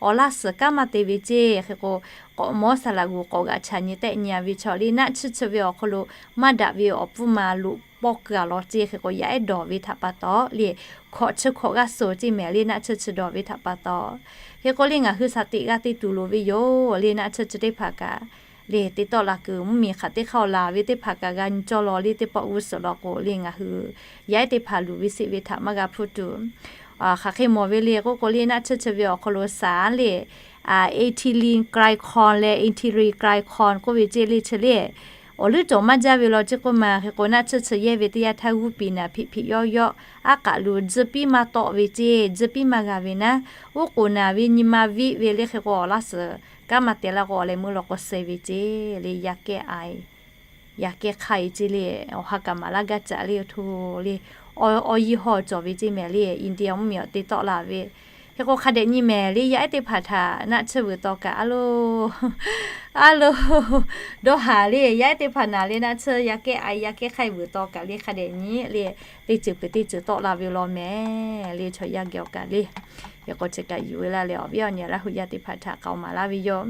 awˬ laˇ suhˍ kanˉ maˇ te ve ceˇ. Hk'e k'o k'awꞈ mawˉ saˍ laꞈ g'uˬ k'awꞈ g'aꞈ chaꞈ nyi tehˆ nyi-a ve chaw le, naˆ tsuhˇ chi ve awˬ hk'aw lo maˇ daꞈ ve awˬ pfuhˇ ma loꞈ pawˆ keu-a law ceˇ. Hk'e k'o yaˇ ehˉ dawˬ ve htaꞈ pa taw le, hkawꞈ chi hkawꞈ g'aˇ suh ceˇ mehˍ le, naˆ tsuhˇ chi dawˬ ve htaꞈ pa taw. Hk'e k'o le ngaˬ hui shaˍ teꞈ g'a te tuˬ loˍ ve yoˬ le, naˆ tsuhˇ chi teˇ hpaˍ kaꞈ le te tawˆ la kuiˬ mvuhˇmiˬ hk'aˬ teˇ hk'aˇ laˬ ve teˇ hpaˍ kaꞈ g'a nyi cawˇ law le teˇ pawˆ g'uˇ suhˍ law k'o le ngaˬ hui yaˇ ehˉ teˇ hpaˍ luˬ ve seˆ ve htaꞈ maˇ g'a hpuˇ tuˬ, hk'aˬ hk'e mawˬ ve le k'oˆ k'o le naˆ tsuhˇ chi ve awˬ hk'aw lo saˍ le, ethylene glycol leh ethylene glycol k'oˆ ve ceˇ le chi le, awˬ leuˉ cawˬ maˇ jaˇ ve law ceˇ k'oˆ ma hk'e k'o naˆ tsuhˇ chi yehˇ ve teˇ yanˇ htaˇ g'uˇ piˍ naˍ hpeꞈ hpeꞈ yawˇ yawˇ aˉ k'aꞈ lo tzuhˇ piˇ maˇ tawˆ ve ceˇ, tzuhˇ piˇ maˇ g'a ve naˉ, uˉ k'oˍ naˍ ve nyi ma viˆ ve le hk'e k'o awˬ laˇ suhˍ kanˉ maˇ teh laˇ k'o awˬ leh meuˇ law k'o suh ve ceˇ le yaˇ kehˉ a yaˇ kehˉ hk'aˇ e ceˇ le, awˬ ha kaꞈ maˍ laˇ gaˇ caꞈ le awˬ htoˇ le, awˬ yiˇ hawˇ cawˬ ve ceˇ mehˍ le India mvuhˇmiˬ awˬ te tawˆ la ve. Hk'e k'o hk'a dehꞈ nyi mehˍ le yaˇ ehˉ teˇ hpaˍ htaꞈ naˆ tsuhˇ vuiˬ taw kaꞈ a lo, a lo, dawˇ haˍ le yaˇ ehˉ teˇ hpaˍ naˍ le naˆ tsuhˇ yaˇ kehˉ a yaˇ kehˉ hk'aˇ e vuiˬ taw kaꞈ le hk'a dehꞈ nyi le, teˇ ceuˬ peuˬ teˇ ceuˬ tawˆ la ve law mehˍ le chaw yaˇ geh awˬ kaꞈ le. Hk'e k'o chi kaꞈ yuˬ ve laˇ leh awˬ viˉ awˬ nyi Laˇ hu yaˇ teˇ hpaˍ htaꞈ k'aoˍ maˍ laˇ ve yoˬ.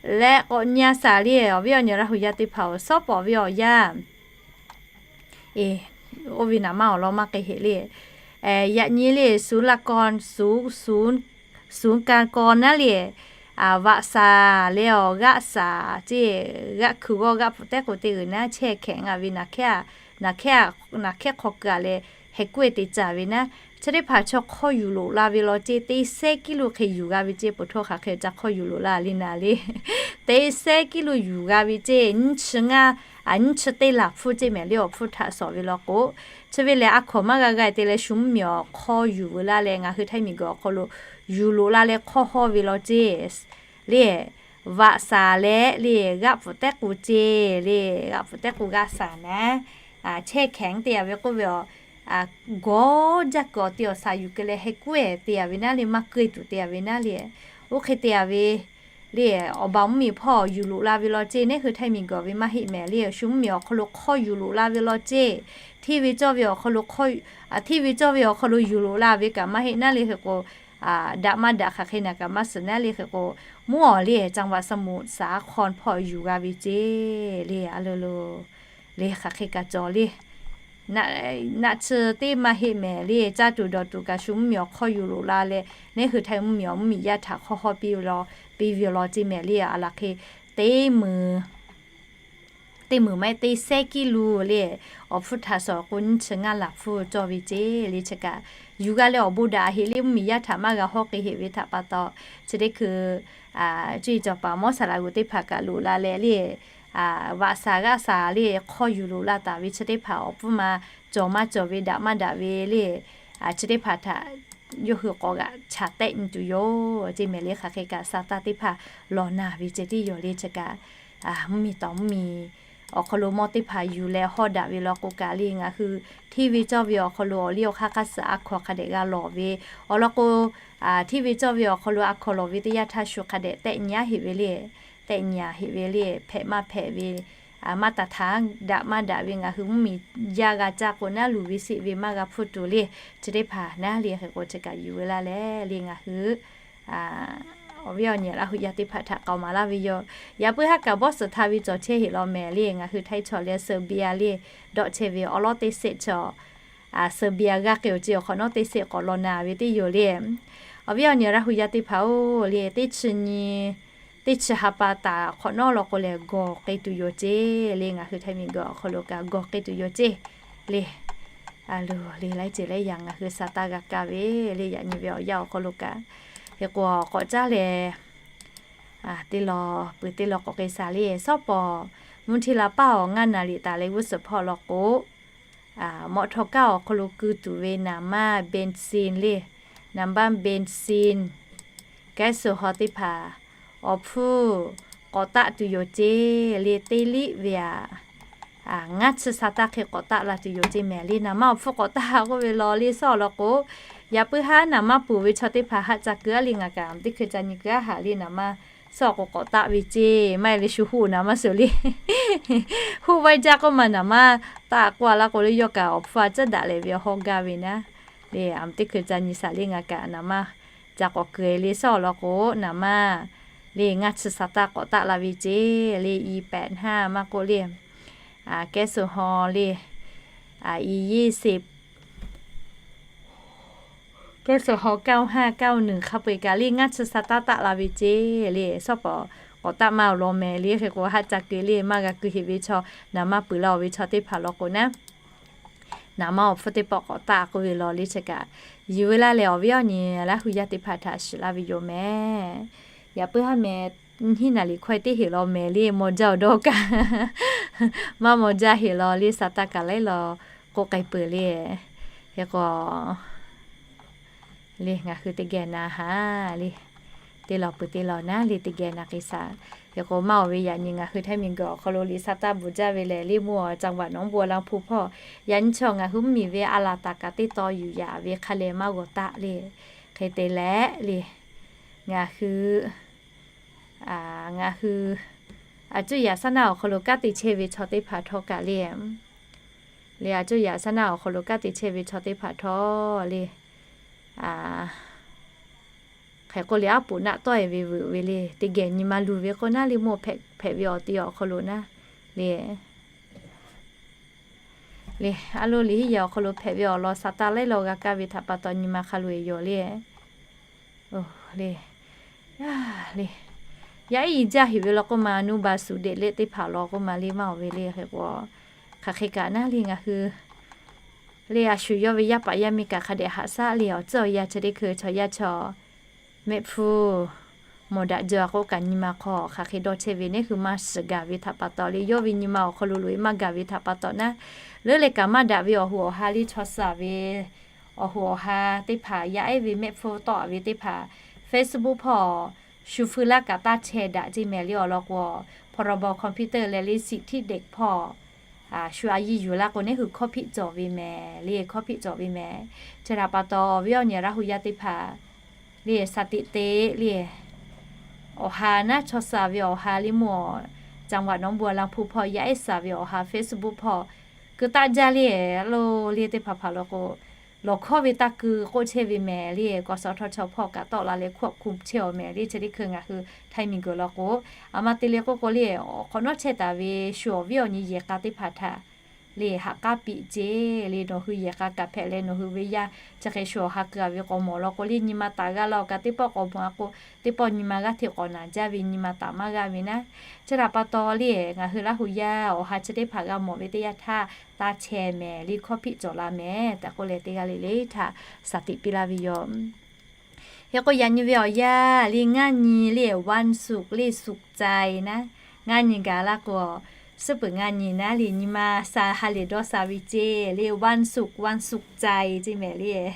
Leh k'awꞈ nyi a shaˍ le awˬ viˉ awˬ nyi Laˇ hu yaˇ teˇ hpaˍ-oˬ, shawˉ pawˍ ve awˬ yanˇ, e, oˇ ve naˍ manˇ awˬ lawn maˇ k'ai heꞈ le. Yaꞈ nyi le ศูนย์ละคร ศูนย์ ศูนย์ ศูนย์กลางกลอน naˉ le, vaꞈ shaˍ leh awˬ g'aˆ shaˍ ceˇ, g'aˆ hkui g'awˇ g'aˆ pfuhˍ tehˉ k'o te g'uiˬ naˉ chehˇ hkehꞈ ngaˬ ve naˍ hkehˉ, naˍ hkehˉ hk'aw keu a leh heh kuˉ e te caˍ ve naˉ, chi teˇ hpaˍ chaw hk'aw yuˬ loꞈ la ve law ceˇ, teˇ sehˉ kiˇ lo hk'e yuˬ g'a ve ceˇ, poˬ htaˇ hk'aˬ hk'e ca hk'aw yuˬ loꞈ la le naˍ le. Teˇ sehˉ kiˇ lo yuˬ g'a ve ceˇ, nyiˇ chi ngaˇ, nyiˇ chi teˇ laˬ hpfuhˇ ceˇ mehˍ le awˬ hpfuhˇ htaꞈ shawˍ ve law k'o, chi ve lehˬ a hkawnˍ maˇ g'a g'a te leh shu mvuhˇmiˬ awˬ hk'aw yuˬ veu laˇ leh ngaˬ hui Htaiˇ miˬguiˬ awˬ hk'aw lo yuˬ loꞈ la leh hk'aw hawˇ ve law ceˇ le, vaꞈ shaˍ leh le g'aˆ pfuhˍ tehˉ k'o ceˇ le, g'aˆ pfuhˍ tehˉ k'o g'aˆ shaˍ naˉ, chehˇ hkehꞈ te a ve k'oˆ ve a, gawˇ jaˇ kuiˬ awˬ te awˬ shaˍ yuˬ keu leh heh kuˉ e te a ve naˉ le maˇ keu e tuˬ te a ve naˉ le, oˇ hk'e te a ve le, awˬ baˬ mvuhˇmiˬ hpawˇ yuˬ loꞈ la ve law ceˇ, neˉ hui Htaiˇ miˬguiˬ ve maˇ heˆ mehˍ le, shu mvuhˇmiˬ awˬ hk'aw lo hk'aw yuˬ loꞈ la ve law ceˇ, hteˇ ve cawˇ ve awˬ hk'aw lo, hteˇ ve cawˇ ve awˬ hk'aw lo yuˬ loꞈ la ve kaꞈ maˇ heˆ naˉ le hk'e k'o, daꞈ maˇ daꞈ hk'aˬ hk'e naˍ kaꞈ maˇ suhˍ naˉ le hk'e k'o, mvuhˇ awˬ le จังหวัดสมุทรสาคร hpawˇ yuˬ g'a ve ceˇ le a lo lo, le hk'aˬ hk'e kaꞈ cawˬ le. Naˆ tsuhˇ teˇ maˇ heˆ mehˍ le, caˇ tuˬ dawˬ tuˬ kaꞈ shu mvuhˇmiˬ awˬ hk'aw yuˬ loꞈ la leh neˉ hui Htaiˇ mvuhˇmiˬ awˬ mvuhˇmiˬ yaˇ htaꞈ hk'aw hawˇ piˇ ve law, piˇ ve law ceˇ mehˍ le a laˬ hk'e, teˇ meuˍ teˇ meuˍ maˇ heˆ teˇ sehˉ kiˇ lo le, awˬ hpfuhˇ htaꞈ shawˍ k'o nyiˇ chi ngaˇ laˬ hpfuhˇ cawˇ ve ceˇ le chi kaꞈ, yuˬ g'a leh awˬ bon daꞈ heˆ le mvuhˇmiˬ yaˇ htaꞈ maˇ g'a hawˇ k'ai heˆ ve htaꞈ pa taw, chi teˇ hkui cuˇ yiˍ cawˬ paˍ mawˇ saˍ laꞈ g'uˬ teˇ hpaˍ kaꞈ loꞈ la leh le, vaꞈ shaˍ g'aˆ shaˍ le hk'aw yuˬ loꞈ la taˍ ve chi teˇ hpaˍ awˬ hpfuhˇ ma cawˬ maˇ cawˬ ve daꞈ maˇ daꞈ ve le, chi teˇ hpaˍ htaꞈ yawˇ hui k'awꞈ g'aꞈ chaꞈ tehˆ nyi tuˬ yoˬ ceˇ mehˍ le hk'aˬ hk'e kaꞈ sa taˇ teˇ hpaˍ lawˬ naˬ ve ceh tiˉ yoˬ le chi kaꞈ, mvuhˇmiˬ tawˍ mvuhˇmiˬ awˬ hk'aw lo mawˇ teˇ hpaˍ yuˬ leh hawˇ daꞈ ve law k'o kaꞈ le ngaˬ hui hteˇ ve cawˇ ve awˬ hk'aw lo awˬ liˇ awˬ hk'aˇ hk'aˇ suh a hkaw hk'a dehꞈ g'a lawˬ ve, awˬ lawn k'o, hteˇ ve cawˇ ve awˬ hk'aw lo a hkaw lawˬ ve teˇ yanˇ htaˇ shu hk'a dehꞈ tehˆ nyi a heˆ ve le, tehˆ nyi a heˆ ve le, hpehꞈ maˇ hpehꞈ ve, maˇ taˍ htaˇ daꞈ maˇ daꞈ ve ngaˬ hui mvuhˇmiˬ yaˇ g'a caˇ k'o naˉ luˬ ve seˆ ve maˇ g'a hpuˇ tuˬ le, chi teˇ hpaˍ naˉ le hk'e k'o chi kaꞈ yuˬ ve laˇ leh le ngaˬ hui awˬ viˉ awˬ nyi Laˇ hu yaˇ teˇ hpaˍ htaꞈ k'aoˍ maˍ laˇ ve yoˬ. Yaꞈ puiˉ haˉ kaꞈ bawˇ suhˍ htaˇ ve cawˬ chehˇ heˆ law mehˍ le ngaˬ hui Htaiˇ chaw leh Serbia le dawˆ chehˇ ve awˬ lawˉ teˇ sehˆ chaw, Serbia g'a k'ai-oˬ ceˇ awˬ hk'awꞈ nawˉ teˇ sehˆ k'awꞈ law naˬ ve teˇ yoˬ le. Awˬ viˉ awˬ nyi Laˇ hu yaˇ teˇ hpaˍ-oˬ le teˇ chi nyi, teˇ chi ha pa taˍ hk'awꞈ nawˉ law k'o lehˬ gawˬ k'ai tuˬ yoˬ ceˇ le ngaˬ hui Htaiˇ miˬguiˬ awˬ hk'aw lo kaꞈ gawˬ k'ai tuˬ yoˬ ceˇ le. A loˬ le laiˉ ceuˬ laiˉ yaꞈ ngaˬ hui sa taˇ g'a kaˇ ve le yaꞈ nyi ve awˬ yanˇ awˬ hk'aw lo kaꞈ, hk'e k'o k'awꞈ caˉ leh teˇ law peuˬ teˇ law k'awꞈ k'ai shaˍ le. Shawˉ pawˍ mvuhˇ hteˇ la paˇ awˬ ngaˇ naˍ riˍ taˍ leh g'uˇ suhˍ hpawˇ law k'o, mawꞈ htawꞈ kaˇ awˬ hk'aw lo keu tuˬ ve naˍ manˇ เบนซิน le, naˍ manˇ เบนซิน แก๊สโซฮอล์ teˇ hpaˍ awˬ hpfuhˇ k'awꞈ taˆ tuˬ yoˬ ceˇ le teˇ liˆ ve aꞈ ngaˇ chi sa taˇ hk'e k'awꞈ taˆ la tuˬ yoˬ ceˇ mehˍ le. Naˍ manˇ awˬ hpfuhˇ k'awꞈ taˆ k'oˆ ve law le shawˉ law k'o, yaꞈ puiˉ haˉ naˍ manˇ peuˬ ve chaw teˇ hpaˍ haˆ ca keu a le ngaˬ kaꞈ teˇ hkui ca nyi keu a haꞈ le naˍ manˇ shawˉ k'o k'awꞈ taˆ ve ceˇ maˇ heˆ le shu huˆ naˍ manˇ suhˍ le huˆ vaiˇ jaˇ k'oˆ ma naˍ manˇ taˆ k'oˆ a laˇ k'o le yawˇ kaꞈ awˬ hpfuhˇ a ciˉ daꞈ leh ve awˬ hawˇ gaˇ ve naˉ le a teˇ hkui ca nyi shaˍ le ngaˬ kaꞈ naˍ manˇ ca k'awꞈ keu le shawˉ law k'o naˍ manˇ le ngaˇ chi sa taˇ k'awꞈ taˆ la ve ceˇ le i pehꞈ hnaˇ maˇ k'oˆ le แก๊สโซฮอล์ le i yeˇ se แก๊สโซฮอล์ เก้าห้าเก้าหนึ่ง hk'a peu-eˬ kaꞈ le ngaˇ chi sa taˇ taˆ la ve ceˇ le shawˉ pawˍ k'awꞈ taˆ maˇ awˬ lawn mehˍ le. Hk'e k'o, haˉ ca keu le, maˇ g'a keu heꞈ ve chaw, naˍ maˇ peuˬ la-oˬ ve chaw teˇ hpaˍ law k'o naˉ, naˍ maˇ awˬ hpfuhˇ teˇ pawˆ k'awꞈ taˆ k'oˆ ve law le. Chi kaꞈ yuˬ ve laˇ leh awˬ viˉ awˬ nyi Laˇ hu yaˇ teˇ hpaˍ htaꞈ shiˍ laˇ ve yoˬ mehˍ. Yaꞈ puiˉ haˉ mehˍ, nyiˇ hinˉ naˍ liꞈ hkawehˇ teˇ heˍ law mehˍ le, maw jaˇ awˬ dawˇ kaꞈ maˇ maw jaˇ heˍ law le, sa taˇ kaꞈ laiˉ law k'oˆ k'ai peuˬ le. Hk'e k'o le, ngaˬ hui teˇ geh na haˍ le. Teˇ law peuˬ teˇ law naˉ le, teˇ geh na k'ai shaˍ. Hk'e k'o, maˇ awˬ ve yaꞈ nyi ngaˬ hui Htaiˇ miˬguiˬ awˬ hk'aw lo liꞈ sa taˇ bvuhˬ jaˇ ve lehˬ, le mvuhˇ awˬ จังหวัดหนองบัวลำภู hpawˇ yaꞈ nyi chaw ngaˬ hui mvuhˇmiˬ ve a laˬ taˍ kaꞈ teˇ taw yuˬ yaꞈ ve hk'a leh maˇ g'awˬ taˆ le. Hk'e te leh le, ngaˬ hui ngaˬ hui a cuˇ yaꞈ saˉ naˆ awˬ hk'aw lo kanˉ te chehˇ ve chaw teˇ hpaˍ htawˇ kaꞈ le, le a cuˇ yaꞈ saˉ naˆ awˬ hk'aw lo kanˉ te chehˇ ve chaw teˇ hpaˍ htawˇ le, hk'e k'o le, aˉ poꞈ naˆ tawˆ e ve veuꞈ ve le, teˇ geh nyi ma luˬ ve k'o naˉ le, mawˇ hpehꞈ ve awˬ te awˬ hk'aw lo naˉ le, le a lo liꞈ hiˉ yaꞈ awˬ hk'aw lo hpehꞈ ve awˬ lawn sa taˇ laiˉ law g'a kaˇ ve htaꞈ pa taw nyi ma hk'a loꞈ e yoˬ le. Le, le, yaˇ iˉ jaˇ heˍ ve law k'oˆ ma, nuˇ ba suˍ deꞈ leh teˇ hpaˍ law k'oˆ ma le, maˇ awˬ ve le. Hk'e k'o, hk'aˬ hk'e kaꞈ naˉ le, ngaˬ hui le a shu yawˇ ve yaˇ paˍ yaˇ miˇ kaꞈ hk'a dehꞈ haꞈ shaˉ le, awˬ tcuhˉ awˬ yanˇ chi teˇ hkui chaw yaˇ chaw mehˆ hpfuhˇ mawˬ daꞈ jaw a k'oˆ kaꞈ nyi ma hk'aw hk'aˬ hk'e dawˇ chehˇ ve, neˇ hui maˇ shiˍ gaˬ ve htaꞈ pa taw le, yawˇ ve nyi ma awˬ hk'aw lo loꞈ e maˇ gaˬ ve htaꞈ pa taw naˉ, leuˉ leh kaꞈ maˇ daꞈ ve awˬ hoꞈ awˬ ha le chaw suh ve awˬ hoꞈ awˬ ha teˇ hpaˍ yaˇ ehˉ ve mehˆ hpfuhˇ tawˆ ve teˇ hpaˍ Facebook hpawˇ shu feu laˇ kaꞈ taˇ chehˇ daꞈ ceˇ mehˍ le. Awˬ lawn k'o, พรบ คอมพิวเตอร์ leh le สิทธิเด็ก hpawˇ shu a yiˇ yuˬ laˇ k'o, neˇ hui hkawˇ hpiˆ cawˬ ve mehˍ le, hkawˇ hpiˆ cawˬ ve mehˍ. Chi htaꞈ pa taw awˬ viˉ awˬ nyi Laˇ hu yaˇ teˇ hpaˍ le สติ te le, awˬ ha naˉ chaw suh ve awˬ ha le mvuhˇ awˬ จังหวัดหนองบัวลำภู hpawˇ yaˇ ehˉ suh ve awˬ ha Facebook hpawˇ keu taˆ jaˇ le. A lo le teˇ hpaˍ hpaˍ law k'o, lawˬ hkawˇ ve taˇ keu k'oˆ chehˇ ve mehˍ le. กสทช hpawˇ kaꞈ tawˆ la leh ควบคุม chehˇ awˬ mehˍ le. Chi teˇ hkui ngaˬ hui Htaiˇ miˬguiˬ law k'o, a ma te le k'oˆ k'o le, awˬ hk'awꞈ nawˉ chehˇ taˍ ve shu awˬ viˉ awˬ nyi yehˬ k'a teˇ hpaˍ htaꞈ le haꞈ k'aˉ piꞈ ceˇ le. Nawˬ hui yehˬ k'a kaꞈ hpehꞈ leh nawˬ hui ve yaˇ chi hk'e shu awˬ ha keu a ve k'awꞈ mawˬ law k'o le, nyi ma taˍ g'a laˇ-oˬ kaꞈ teˇ pawˆ k'awꞈ mawˬ a k'o, teˇ pawˆ nyi ma g'aˇ hteꞈ k'awꞈ naˍ jaˇ ve nyi ma taˍ maˇ g'a ve naˉ. Chi htaꞈ pa taw le, ngaˬ hui Laˇ hu yaˇ awˬ ha chi teˇ hpaˍ g'a mawˬ ve teˇ yanˇ htaˇ taˇ chehˇ mehˍ le, hkawˇ hpiˆ cawˬ la mehˍ tehꞈ k'oˆ leh teˇ g'aˇ le le htaꞈ สติ piˇ laˇ ve yoˬ. Hk'e k'o, yaꞈ nyi ve awˬ yanˇ le ngaˇ nyi le วันศุกร์ le สุขใจ naˉ, ngaˇ nyi gaˬ laˇ k'o, suhˉ peuˬ ngaˇ nyi naˉ le nyi ma sa ha lehˬ dawˇ sa ve ceˇ le. วันศุกร์ วันสุขใจ ceˇ mehˍ le.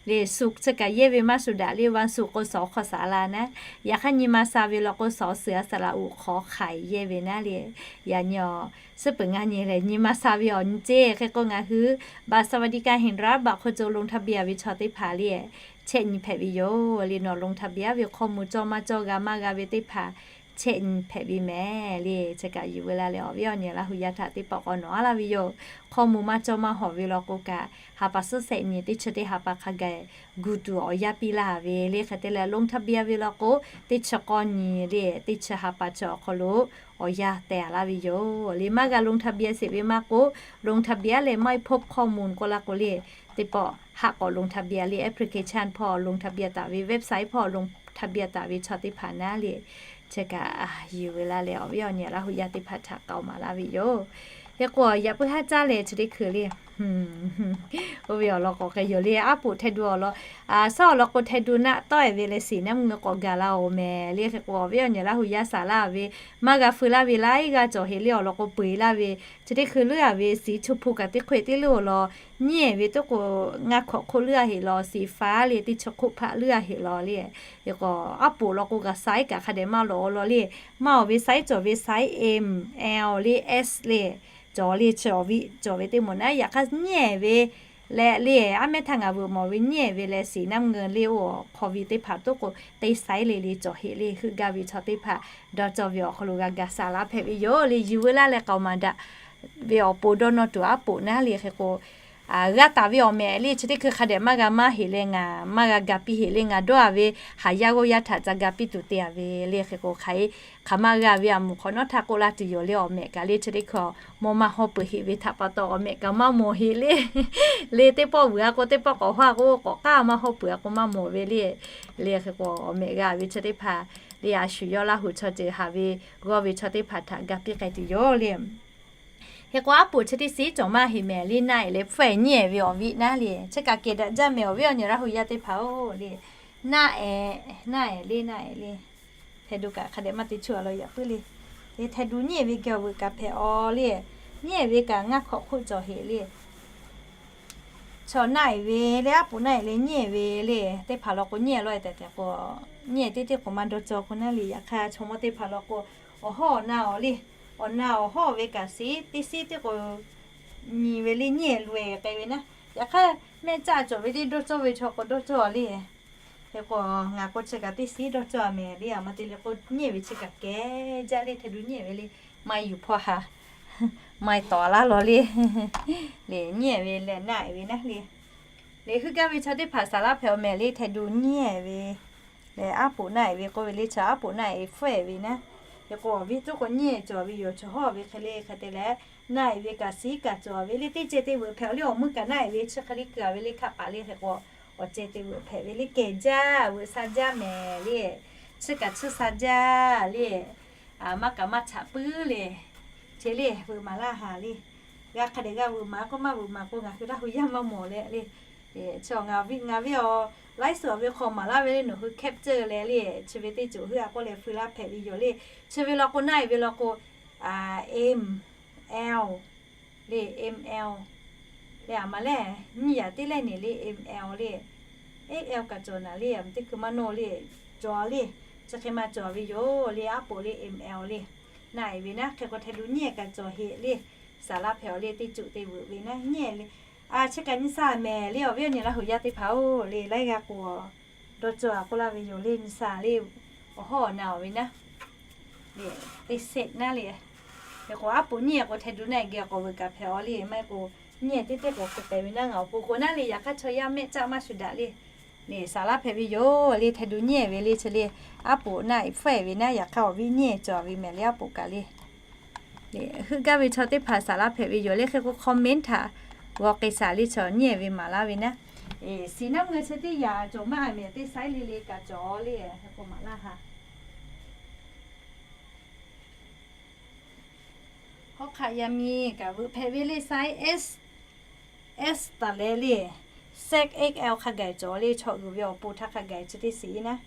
Le ศุกร์ chi kaꞈ yehˇ ve maˇ shuˍ daꞈ le, วันศุกร์ k'o สคส la naˉ. Yaꞈ hk'aˇ nyi ma sa ve law k'o สเสือ สระอุ ขอไข่ yehˇ ve naˉ le. Yaꞈ nyi awˬ suhˉ peuˬ ngaˇ nyi lehˬ nyi ma sa ve awˬ nyi ceˇ. Hk'e k'o ngaˬ hui บัตรสวัสดิการแห่งรัฐ บัตรคนจน ลงทะเบียน ve chaw teˇ hpaˍ le chehˇ nyi hpehꞈ ve yoˬ le. Nawˬ ลงทะเบียน ve hkawˇ mvuh cawˇ maˇ cawˇ g'a maˇ g'a ve teˇ hpaˍ chehˇ nyi hpehꞈ ve mehˍ le. Chi kaꞈ yuˬ ve laˇ leh awˬ viˉ awˬ nyi Laˇ hu yaˇ htaꞈ teˇ pawˆ k'awꞈ nawˬ a laˇ ve yoˬ. Hkawˇ mvuh maˇ cawˇ maˇ hawˍ ve law k'o kaꞈ, ha pa suhˉ shehˆ nyi teˇ chi teˇ ha pa hk'a gaˬ gu tuˬ awˬ yanˇ piˇ laˇ ve le. Hk'e te leh ลงทะเบียน ve law k'o, teˇ chi k'awˇ nyi le teˇ chi ha pa chi awˬ hk'aw lo awˬ yanˇ teh a laˇ ve yoˬ le. Maˇ g'a ลงทะเบียน sheˍ ve maˇ k'o, ลงทะเบียน leh ไม่พบข้อมูล k'oˆ laˇ k'o le, teˇ pawˆ haˆ k'awꞈ ลงทะเบียน le application hpawˇ ลงทะเบียน taˍ ve, website hpawˇ ลงทะเบียน taˍ ve chaw teˇ hpaˍ naˉ le. Chi kaꞈ yuˬ ve laˇ leh awˬ viˉ awˬ nyi Laˇ hu yaˇ teˇ hpaˍ htaꞈ k'aoˍ maˍ laˇ ve yoˬ. Hk'e k'o, yaꞈ puiˉ haˉ caˇ leh chi teˇ hkui le, oˇ ve awˬ lawn k'awꞈ hk'e yoˬ le. Aˉ poꞈ hteh du awˬ lawn, shaˉ awˬ lawn k'o hteh du naˆ tawˆ e ve leh สีน้ำเงิน k'awꞈ gaˬ la-oˬ mehˍ le. Hk'e k'o, awˬ viˉ awˬ nyi Laˇ hu yaˇ saˍ laˇ ve maˇ g'a feu laˇ ve laiˉ g'aˇ cawˬ heˍ le. Awˬ lawn k'o peu eˬ laˇ ve chi teˇ hkui leuˉ a ve สีชมพู kaꞈ teˇ hkui teˇ leuˉ awˬ lawn nyi e ve teˇ k'o, ngaˇ hkawꞈ hk'oˆ leuˉ a heˍ law, สีฟ้า le teˇ chi hk'oˆ hpaˆ leuˉ a heˍ law le. Hk'e k'o, aˉ poꞈ lawn k'o g'a size kaꞈ hk'a dehꞈ maˇ lawꞈ awˬ lawn le. Maˇ awˬ ve size cawˬ ve size M, L le S le cawˬ le, chi awˬ viˉ cawˬ ve teˇ moˍ naˉ. Yaꞈ hk'aˇ nyi e ve leh le, aˉ mehˉ htaˇ ngaˬ veuꞈ mawˬ ve nyi e ve leh สีน้ำเงิน le oˇ hk'aw ve teˇ hpaˍ toˉ k'o, teˇ size le le cawˬ heˍ le. Heuˆ gaˇ ve chaw teˇ hpaˍ dawˇ cawˇ ve awˬ hk'aw lo g'a gaˬ saˍ laˇ hpehꞈ ve yoˬ le. Yuˬ ve laˇ leh k'aoˍ maˍ daꞈ ve awˬ pon dawˇ nawˇ tuˬ aˉ poꞈ naˉ le. Hk'e k'o, g'a taˍ ve awˬ mehˍ le chi teˇ hkui hk'a dehꞈ maˇ g'a maˇ heˍ leh ngaˬ maˇ g'a ga piˇ heˍ le. Ngaˬ dawˇ a ve haˍ yaˇ g'awˇ yaˇ htaꞈ ca ga piˇ tuˬ te a ve le. Hk'e k'o, hk'aˬ hk'e maˇ g'a ve a moˍ hk'awꞈ nawˉ htaˇ k'oˆ laˇ tuˬ yoˬ le. Awˬ mehˍ kaꞈ le chi teˇ hkui mawˇ maˇ hawˇ peuˬ heˍ ve htaꞈ pa taw awˬ mehˍ kaꞈ maˇ mawˬ heˍ le. Le teˇ pawˆ vuiˬ a k'o teˇ pawˆ k'awꞈ hawˇ a k'o k'awꞈ k'aˉ maˇ hawˇ peuˬ a k'o maˇ mawˬ ve le. Le hk'e k'o, awˬ mehˍ g'a ve chi teˇ hpaˍ le a shu yawˇ Laˇ huˍ chaw ceuˬ haˍ ve g'awˇ ve chaw teˇ hpaˍ htaꞈ ga piˇ k'ai tuˬ yoˬ le. Hk'e k'o, aˉ poꞈ chi teˇ siˉ cawˬ maˇ heˆ mehˍ le, naˆ eˬ leh hpfuhˇ eˬ nyiˇ eˬ ve awˬ viˉ naˉ le, chi kaꞈ kehˬ daꞈ jaˇ mehˍ awˬ viˉ awˬ nyi Laˇ huˍ yaˇ teˇ hpaˍ-oˬ le. Naˆ eˬ, naˆ eˬ le, naˆ eˬ le. Hpehꞈ du kaꞈ hk'a dehꞈ maˇ te chuˇ a law yaꞈ puiˉ le. Hk'e hpehꞈ du nyiˇ eˬ ve geh awˬ veuꞈ kaꞈ hpehꞈ awˬ le. Nyiˇ eˬ ve kaꞈ ngaˇ hk'awꞈ hk'oˆ cawˬ heˆ le. Chaw naˆ eˬ ve le, aˉ poꞈ naˆ eˬ le, nyiˇ eˬ ve le, teˇ hpaˍ law k'o nyiˇ eˬ lawˇ eˬ tehꞈ tehꞈ k'o, nyiˇ eˬ teˇ teˇ k'o maˇ dawˇ cawˇ k'o naˉ le. Yaꞈ hk'aˇ chaw mawˇ teˇ hpaˍ law k'o, awˬ hawˉ awˬ na awˬ le, awˬ na awˬ hawˉ ve kaꞈ shiˍ teˇ shiˉ teˇ k'o nyi ve le, nyiˇ eˬ loꞈ e k'ai ve naˉ. Yaꞈ hk'aˇ mehˆ caˆ cawˬ ve teˇ dawˇ cawˇ ve chaw k'o dawˇ cawˇ le. Hk'e k'o ngaˬ k'o chi kaꞈ teˇ shiˉ dawˇ cawˇ a mehˍ le, a ma te le k'o nyiˇ eˬ ve chi kaꞈ kehˬ jaˇ le, hpehꞈ du nyiˇ eˬ ve le, maˇ yuˬ hpawˇ ha, maˇ tawˍ laˇ law le. Le nyiˇ eˬ ve leh naˆ eˬ ve naˉ le. Le heuˆ gaˇ ve chaw teˇ hpaˍ saˍ laˇ hpehꞈ awˬ mehˍ le, hpehꞈ du nyiˇ eˬ ve le, aˉ poꞈ naˆ eˬ ve k'oˆ ve le, chaw aˉ poꞈ naˆ eˬ hpfuhˇ eˬ ve naˉ. Hk'e k'o awˬ viˉ tuˉ k'o nyiˇ eˬ cawˬ ve yoˬ, chaw hawˉ ve hk'e le hk'e te leh naˆ eˬ ve kaꞈ shiˍ kaꞈ cawˬ ve le, teˇ ceh te veuꞈ hpehꞈ awˬ le, awˬ meuˇ kaꞈ naˆ eˬ ve chi hk'e le kuˬ a ve le, hkaˆ paˍ le hk'e k'o awˬ ceh te veuꞈ hpehꞈ ve le, kehˬ jaˇ, veuꞈ sha jaˇ mehˍ le, chiˇ kaꞈ chiˇ sha jaˇ le. Maˇ kaꞈ maˇ chaꞈ puiˉ le. Che le veuꞈ maˍ laˇ haˍ le. G'a hk'a dehꞈ g'a veuꞈ maˍ k'o, maˇ veuꞈ maˍ k'o ngaˬ hui Laˇ huˍ yaˇ maˇ mawˬ leh le. Chi ngaˬ viˉ awˬ laiˉ suhˍ awˬ ve hk'aw maˍ laˇ ve le, nawˬ hui capture leh le, chi ve teˇ ceuˬ heuˆ a k'oˆ leh feu laˇ hpehꞈ ve yoˬ le. Chi ve law k'o naˆ eˬ ve law k'o, M L le, M L le, a ma le, nyiˇ yaꞈ teˇ lehˉ neˬ le, M L le. X L kaꞈ cawˬ naˍ le, a ma teˇ hkui maˇ nawˇ le, cawˬ le. Chi hk'e maˇ cawˬ ve yoˬ le, aˉ poꞈ le M L le. Naˆ eˬ ve naˉ, hk'e k'o hpehꞈ du nyiˇ eˬ kaꞈ cawˬ heˆ le. Saˍ laˇ hpehꞈ awˬ le, teˇ ceuˬ te veuꞈ ve naˉ nyiˇ eˬ le. Chi kaꞈ nyi sha mehˍ le, awˬ viˉ awˬ nyi Laˇ huˍ yaˇ teˇ hpaˍ-oˬ le, laiˉ g'aˇ k'o dawˇ cawˇ a k'oˆ laˇ ve yoˬ le, nyi sha le. Awˬ hawˉ awˬ na awˬ ve naˉ le, teˇ sehˆ naˉ le. Hk'e k'o aˉ poꞈ nyiˇ eˬ k'o hpehꞈ du naˆ eˬ geh k'awꞈ veuꞈ kaꞈ hpehꞈ awˬ le, maˇ heˆ k'o nyiˇ eˬ teˇ teˇ k'awꞈ hpehꞈ ve naˉ, ngaˬ awˬ pon k'o naˉ le, yaꞈ hk'aˇ chaw yaˇ mehˆ caˆ maˇ shuˍ daꞈ le. Le saˍ laˇ hpehꞈ ve yoˬ le, hpehꞈ du nyiˇ eˬ ve le, chi le aˉ poꞈ naˆ eˬ hpfuhˇ eˬ ve naˉ, yaꞈ hk'aˇ awˬ viˉ nyiˇ eˬ cawˬ ve mehˍ le, aˉ poꞈ kaꞈ le. Le heuˆ gaˇ ve chaw teˇ hpaˍ saˍ laˇ hpehꞈ ve yoˬ le, hk'e k'o comment htaꞈ g'aw k'ai shaˍ le, chaw nyiˇ eˬ ve maˍ laˇ ve naˉ. Siˍ naˉ meuˇ chi teˇ yaꞈ cawˬ maˇ mehˍ, teˇ saiˉ le le kaꞈ cawˬ le, hk'e k'o maˍ laˇ haˍ. Hawˉ hk'aˆ yaˇ miˇ kaꞈ veuꞈ hpehꞈ ve le, size S, S taˍ leh le, size X L hk'a gaˬ cawˬ le, chaw uiˍ ve awˬ pon htaˇ hk'a gaˬ chi teˇ shiˍ naˉ.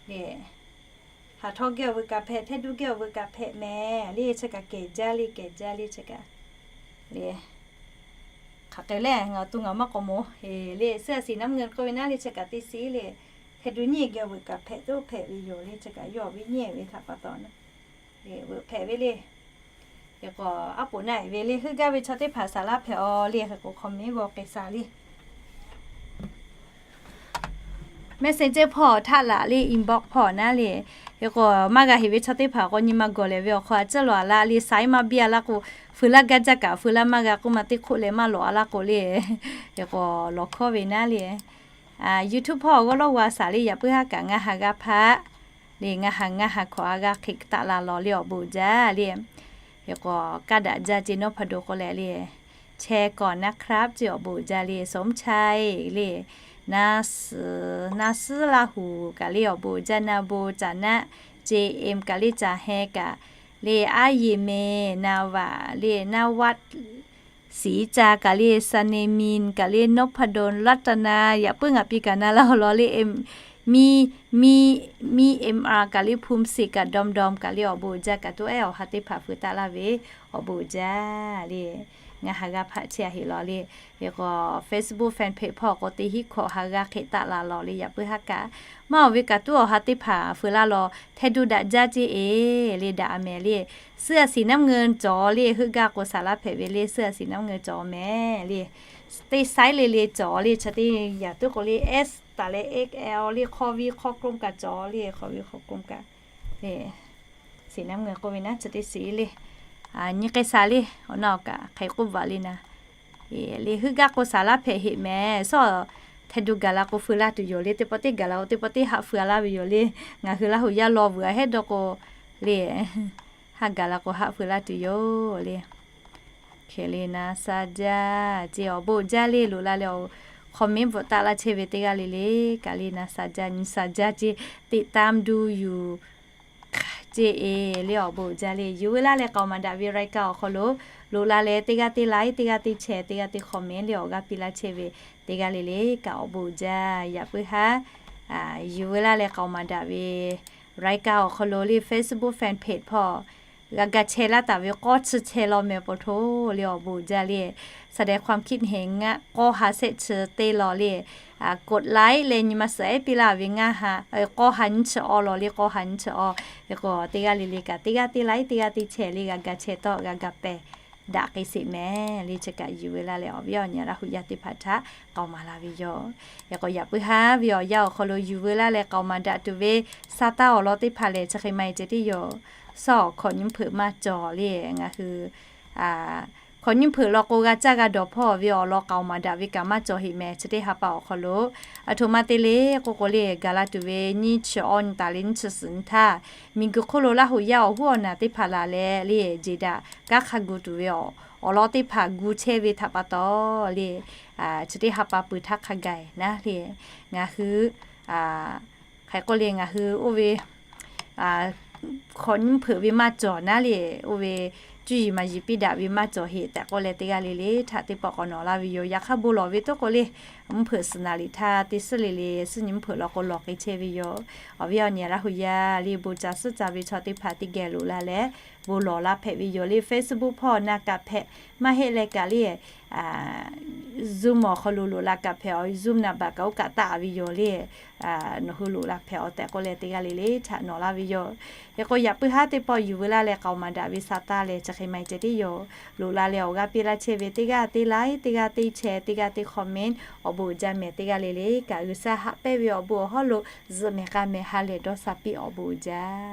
Le haˍ htawˇ geh awˬ veuꞈ kaꞈ hpehꞈ, hpehꞈ du geh awˬ veuꞈ kaꞈ hpehꞈ mehˍ le, chi kaꞈ kehˬ jaˇ le, kehˬ jaˇ le, chi kaꞈ le hk'aˬ hk'e le ngaˬ awˬ to ngaˬ maˇ k'awꞈ mawˬ le, เสื้อสีน้ำเงิน k'oˆ ve naˉ le, chi kaꞈ teˇ shiˍ le, hpehꞈ du nyiˇ eˬ geh awˬ veuꞈ kaꞈ hpehꞈ tuˉ hpehꞈ ve yoˬ le, chi kaꞈ yawˇ awˬ viˉ nyiˇ eˬ ve htaꞈ pa taw naˉ. Veuꞈ hpehꞈ ve le. Hk'e k'o aˉ poꞈ naˆ eˬ ve le, heuˆ gaˇ ve chaw teˇ hpaˍ saˍ laˇ hpehꞈ awˬ le, hk'e k'o comment g'aw k'ai shaˍ le. Messenger hpawˇ htaˆ laꞈ le, inbox hpawˇ naˉ le. Hk'e k'o maˇ g'a heˍ ve chaw teˇ hpaˍ k'o nyi ma gawˬ lehˬ ve awˬ hk'aw a ciˉ lawˬ a laˇ le, size maˇ biˇ a laˇ k'o, feu laˇ gaˇ jaˇ kaꞈ feu laˇ maˇ g'a k'oˆ ma teˇ hk'oˆ leh maˇ lawˬ a laˇ k'o le. Hk'e k'o lawˬ hkawˇ ve naˉ le. YouTube hpawˇ g'awˇ lawˇ g'a shaˍ le, yaꞈ puiˉ haˉ kaꞈ ngaˇ ha g'aˇ hpaˆ le, ngaˇ ha ngaˇ ha hkawꞈ a g'aˇ hk'e taˆ la lawˬ le, awˬ bon jaˇ le. Hk'e k'o kaˇ daꞈ jaˇ ce nawˉ hpa do k'o leh le, แชร์ก่อนนะครับ ce awˬ bon jaˇ le, สมชาย le, na suhˍ, na suhˍ Laˇ huˍ kaꞈ le awˬ bon jaˇ, na bon caˍ naˆ ce em kaꞈ le, caˍ heh kaꞈ le, aˉ yeˬ meh na vaꞈ le, na vaˆ siˍ ca kaꞈ le, เสน่ห์นิน kaꞈ le, นพดล รัตนา yaꞈ puiˉ ngaˬ piˇ kaꞈ na laˇ awˬ lawn le, miˇ, miˇ, miˇ M R kaꞈ le, ภูมิสิทธิ์ kaꞈ ดอมดอม kaꞈ le awˬ bon jaˇ kaꞈ tuˉ ehˉ awˬ ha teˇ hpaˍ feu taˆ laˇ ve awˬ bon jaˇ le. Ngaˇ ha g'aˇ hpaˆ chehˇ a heˆ law le. Hk'e k'o Facebook fanpage hpawˇ k'o teˇ hinˉ hkawꞈ ha g'aˇ hk'e taˆ la lawˬ le, yaꞈ puiˉ haˉ kaꞈ maˇ awˬ ve kaꞈ tuˉ awˬ ha teˇ hpaˍ feu laˇ lawˬ, hpehꞈ du daꞈ jaˇ ce e le, daꞈ a mehˍ le. เสื้อสีน้ำเงิน cawˬ le, heuˆ gaˇ k'o saˍ laˇ hpehꞈ ve le, เสื้อสีน้ำเงิน cawˬ mehˍ le. Teˇ size le le cawˬ le, chi teˇ yaꞈ tuˉ k'o le S taˍ leh X L le, hk'aw viˇ hk'aw กลม kaꞈ cawˬ le, hk'aw viˇ hk'aw กลม kaꞈ le. สีน้ำเงิน k'oˆ ve naˉ, chi teˇ shiˍ le. Nyi k'ai shaˍ le, awˬ na awˬ kaꞈ hk'e k'oˆ vaˬ le naˉ. Le heuˆ gaˇ k'o saˍ laˇ hpehꞈ heˆ mehˍ, sawˉ hpehꞈ du gaˬ la k'o feu laˇ tuˬ yoˬ le, teˇ pawˆ teˇ gaˬ la k'o teˇ pawˆ teˇ haˆ feu a laˇ ve yoˬ le. Ngaˬ hui Laˇ huˍ yaˇ law vuiˬ a hehˉ dawˇ k'o le, haˆ gaˬ la k'o haˆ feu laˇ tuˬ yoˬ le. Hk'e le na sha jaˇ ce, awˬ bon jaˇ le, loꞈ la leh comment bvuhꞈ taˆ laˇ chehˇ ve teˇ g'aˇ le le kaꞈ le na sha jaˇ, nyi sha jaˇ ce, ติดตามดูอยู่ Ceˇ le awˬ bon uiˍ jaˇ le. Yuˬ veu laˇ leh k'aoˍ maˍ daꞈ ve รายการ awˬ hk'aw lo loꞈ la leh teˇ g'aˇ teˇ like, teˇ g'aˇ teˇ share, teˇ g'aˇ teˇ comment le awˬ g'aˇ piˇ laˇ chehˇ ve teˇ g'aˇ le le kaꞈ awˬ bon uiˍ jaˇ. Yaꞈ puiˉ haˉ yuˬ veu laˇ leh k'aoˍ maˍ daꞈ ve รายการ awˬ hk'aw lo le Facebook fan page hpawˇ g'a ga chehˇ laˇ taˍ ve k'awˇ chi chehˇ law meh pa htoˇ le awˬ bon uiˍ jaˇ le. แสดงความคิดเห็น ngaˇ k'awˇ ha shehˆ chi teˇ law le. กดไลค์ leh nyi ma suhˍ ehˉ piˇ laˇ ve ngaˇ ha k'awˇ ha nyiˇ chi awˇ law le, k'awˇ ha nyiˇ chi awˇ. Hk'e k'o teˇ g'aˇ le le kaꞈ teˇ g'aˇ teˇ like, teˇ g'aˇ teˇ share le g'a ga chehˇ tawˆ g'a ga pehˬ daꞈ k'ai sheˍ meh le. Chi kaꞈ yuˬ veu laˇ leh awˬ viˉ awˬ nyi Laˇ huˍ yaˇ teˇ hpaˍ htaꞈ k'aoˍ maˍ laˇ ve yoˬ. Hk'e k'o yaꞈ puiˉ haˉ ve awˬ yanˇ awˬ hk'aw lo yuˬ veu laˇ leh k'aoˍ maˍ daꞈ tuˬ ve sa taˇ awˬ lawn teˇ hpaˍ lehˬ chi hk'e maˇ heˆ ceh tiˉ yoˬ. Sawˉ awˬ hkawꞈ nyiˇ hpeuꞈ maˇ cawˬ le. Ngaˬ hui hkawꞈ nyiˇ hpeuꞈ law k'o g'a caˇ g'a dawˬ hpawˇ ve awˬ lawn k'aoˍ maˍ daꞈ ve kaꞈ maˇ cawˬ heˆ meh chi teˇ ha pa awˬ hk'aw lo. Aˬ htoꞈ ma te le k'oˆ k'o le, gaˬ la tuˬ ve nyiˇ chi awˇ nyi taˍ leh nyiˇ chi suhˍ nyi htaˇ, miˬguiˬ hk'oˆ lo Laˇ huˍ yaˇ awˬ hoˉ awˬ naˬ teˇ hpaˍ laˬ leh le, jeˬ daꞈ kanˉ hk'a gu tuˬ ve awˬ lawn teˇ hpaˍ gu chehˇ ve htaꞈ pa taw le, chi teˇ ha pa pui htaˇ hk'a gaˬ naˉ le. Ngaˬ hui hk'e k'oˆ le, ngaˬ hui oˇ ve hkawꞈ nyiˇ hpeuꞈ ve maˇ cawˬ naˉ le, oˇ ve cuˇ yiˍ maˍ yiˍ piˇ daꞈ ve maˇ cawˬ heˆ tehꞈ k'oˆ leh teˇ g'aˇ le le htaꞈ teˇ pawˆ k'awꞈ nawˬ laˇ ve yoˬ. Yaꞈ hk'aˇ bon lawˬ ve tawˇ k'o le, nyiˇ hpeuꞈ suhˍ naˍ riˍ htaˇ teˇ suhˉ le le suhˉ nyiˇ hpeuꞈ law k'o lawˬ k'ai chehˇ ve yoˬ. Awˬ viˉ awˬ nyi Laˇ huˍ yaˇ le bon ca suhˉ ca ve chaw teˇ hpaˍ teˇ geh loꞈ la leh bon lawˬ laˇ hpehꞈ ve yoˬ le. Facebook hpawˇ na kaꞈ hpehꞈ, maˇ heˆ leh kaꞈ le Zoom awˬ hk'aw lo loꞈ la kaꞈ hpehꞈ, awˬ Zoom naˍ baꞈ kaꞈ oˇ kaꞈ taˆ ve yoˬ le. Nawˬ hui loꞈ la hpehꞈ awˬ tehꞈ k'oˆ leh teˇ g'aˇ le le htaꞈ nawˬ laˇ ve yoˬ. Hk'e k'o yaꞈ puiˉ haˉ teˇ pawˆ yuˬ veu laˇ leh k'aoˍ maˍ daꞈ ve sa taˇ leh chi hk'e maˇ heˆ ceh tiˉ yoˬ. Loꞈ la leh awˬ g'aˇ piˇ laˇ chehˇ ve teˇ g'aˇ teˇ like, teˇ g'aˇ teˇ share, teˇ g'aˇ teˇ comment awˬ bon uiˍ jaˇ meh. Teˇ g'aˇ le le kaꞈ G'uiˬsha haꞈ pehnˇ ve awˬ bon awˬ hawˉ lo zuhꞈ mehˍ k'a mehˍ ha lehˬ dawˇ sha piˇ awˬ bon uiˍ jaˇ.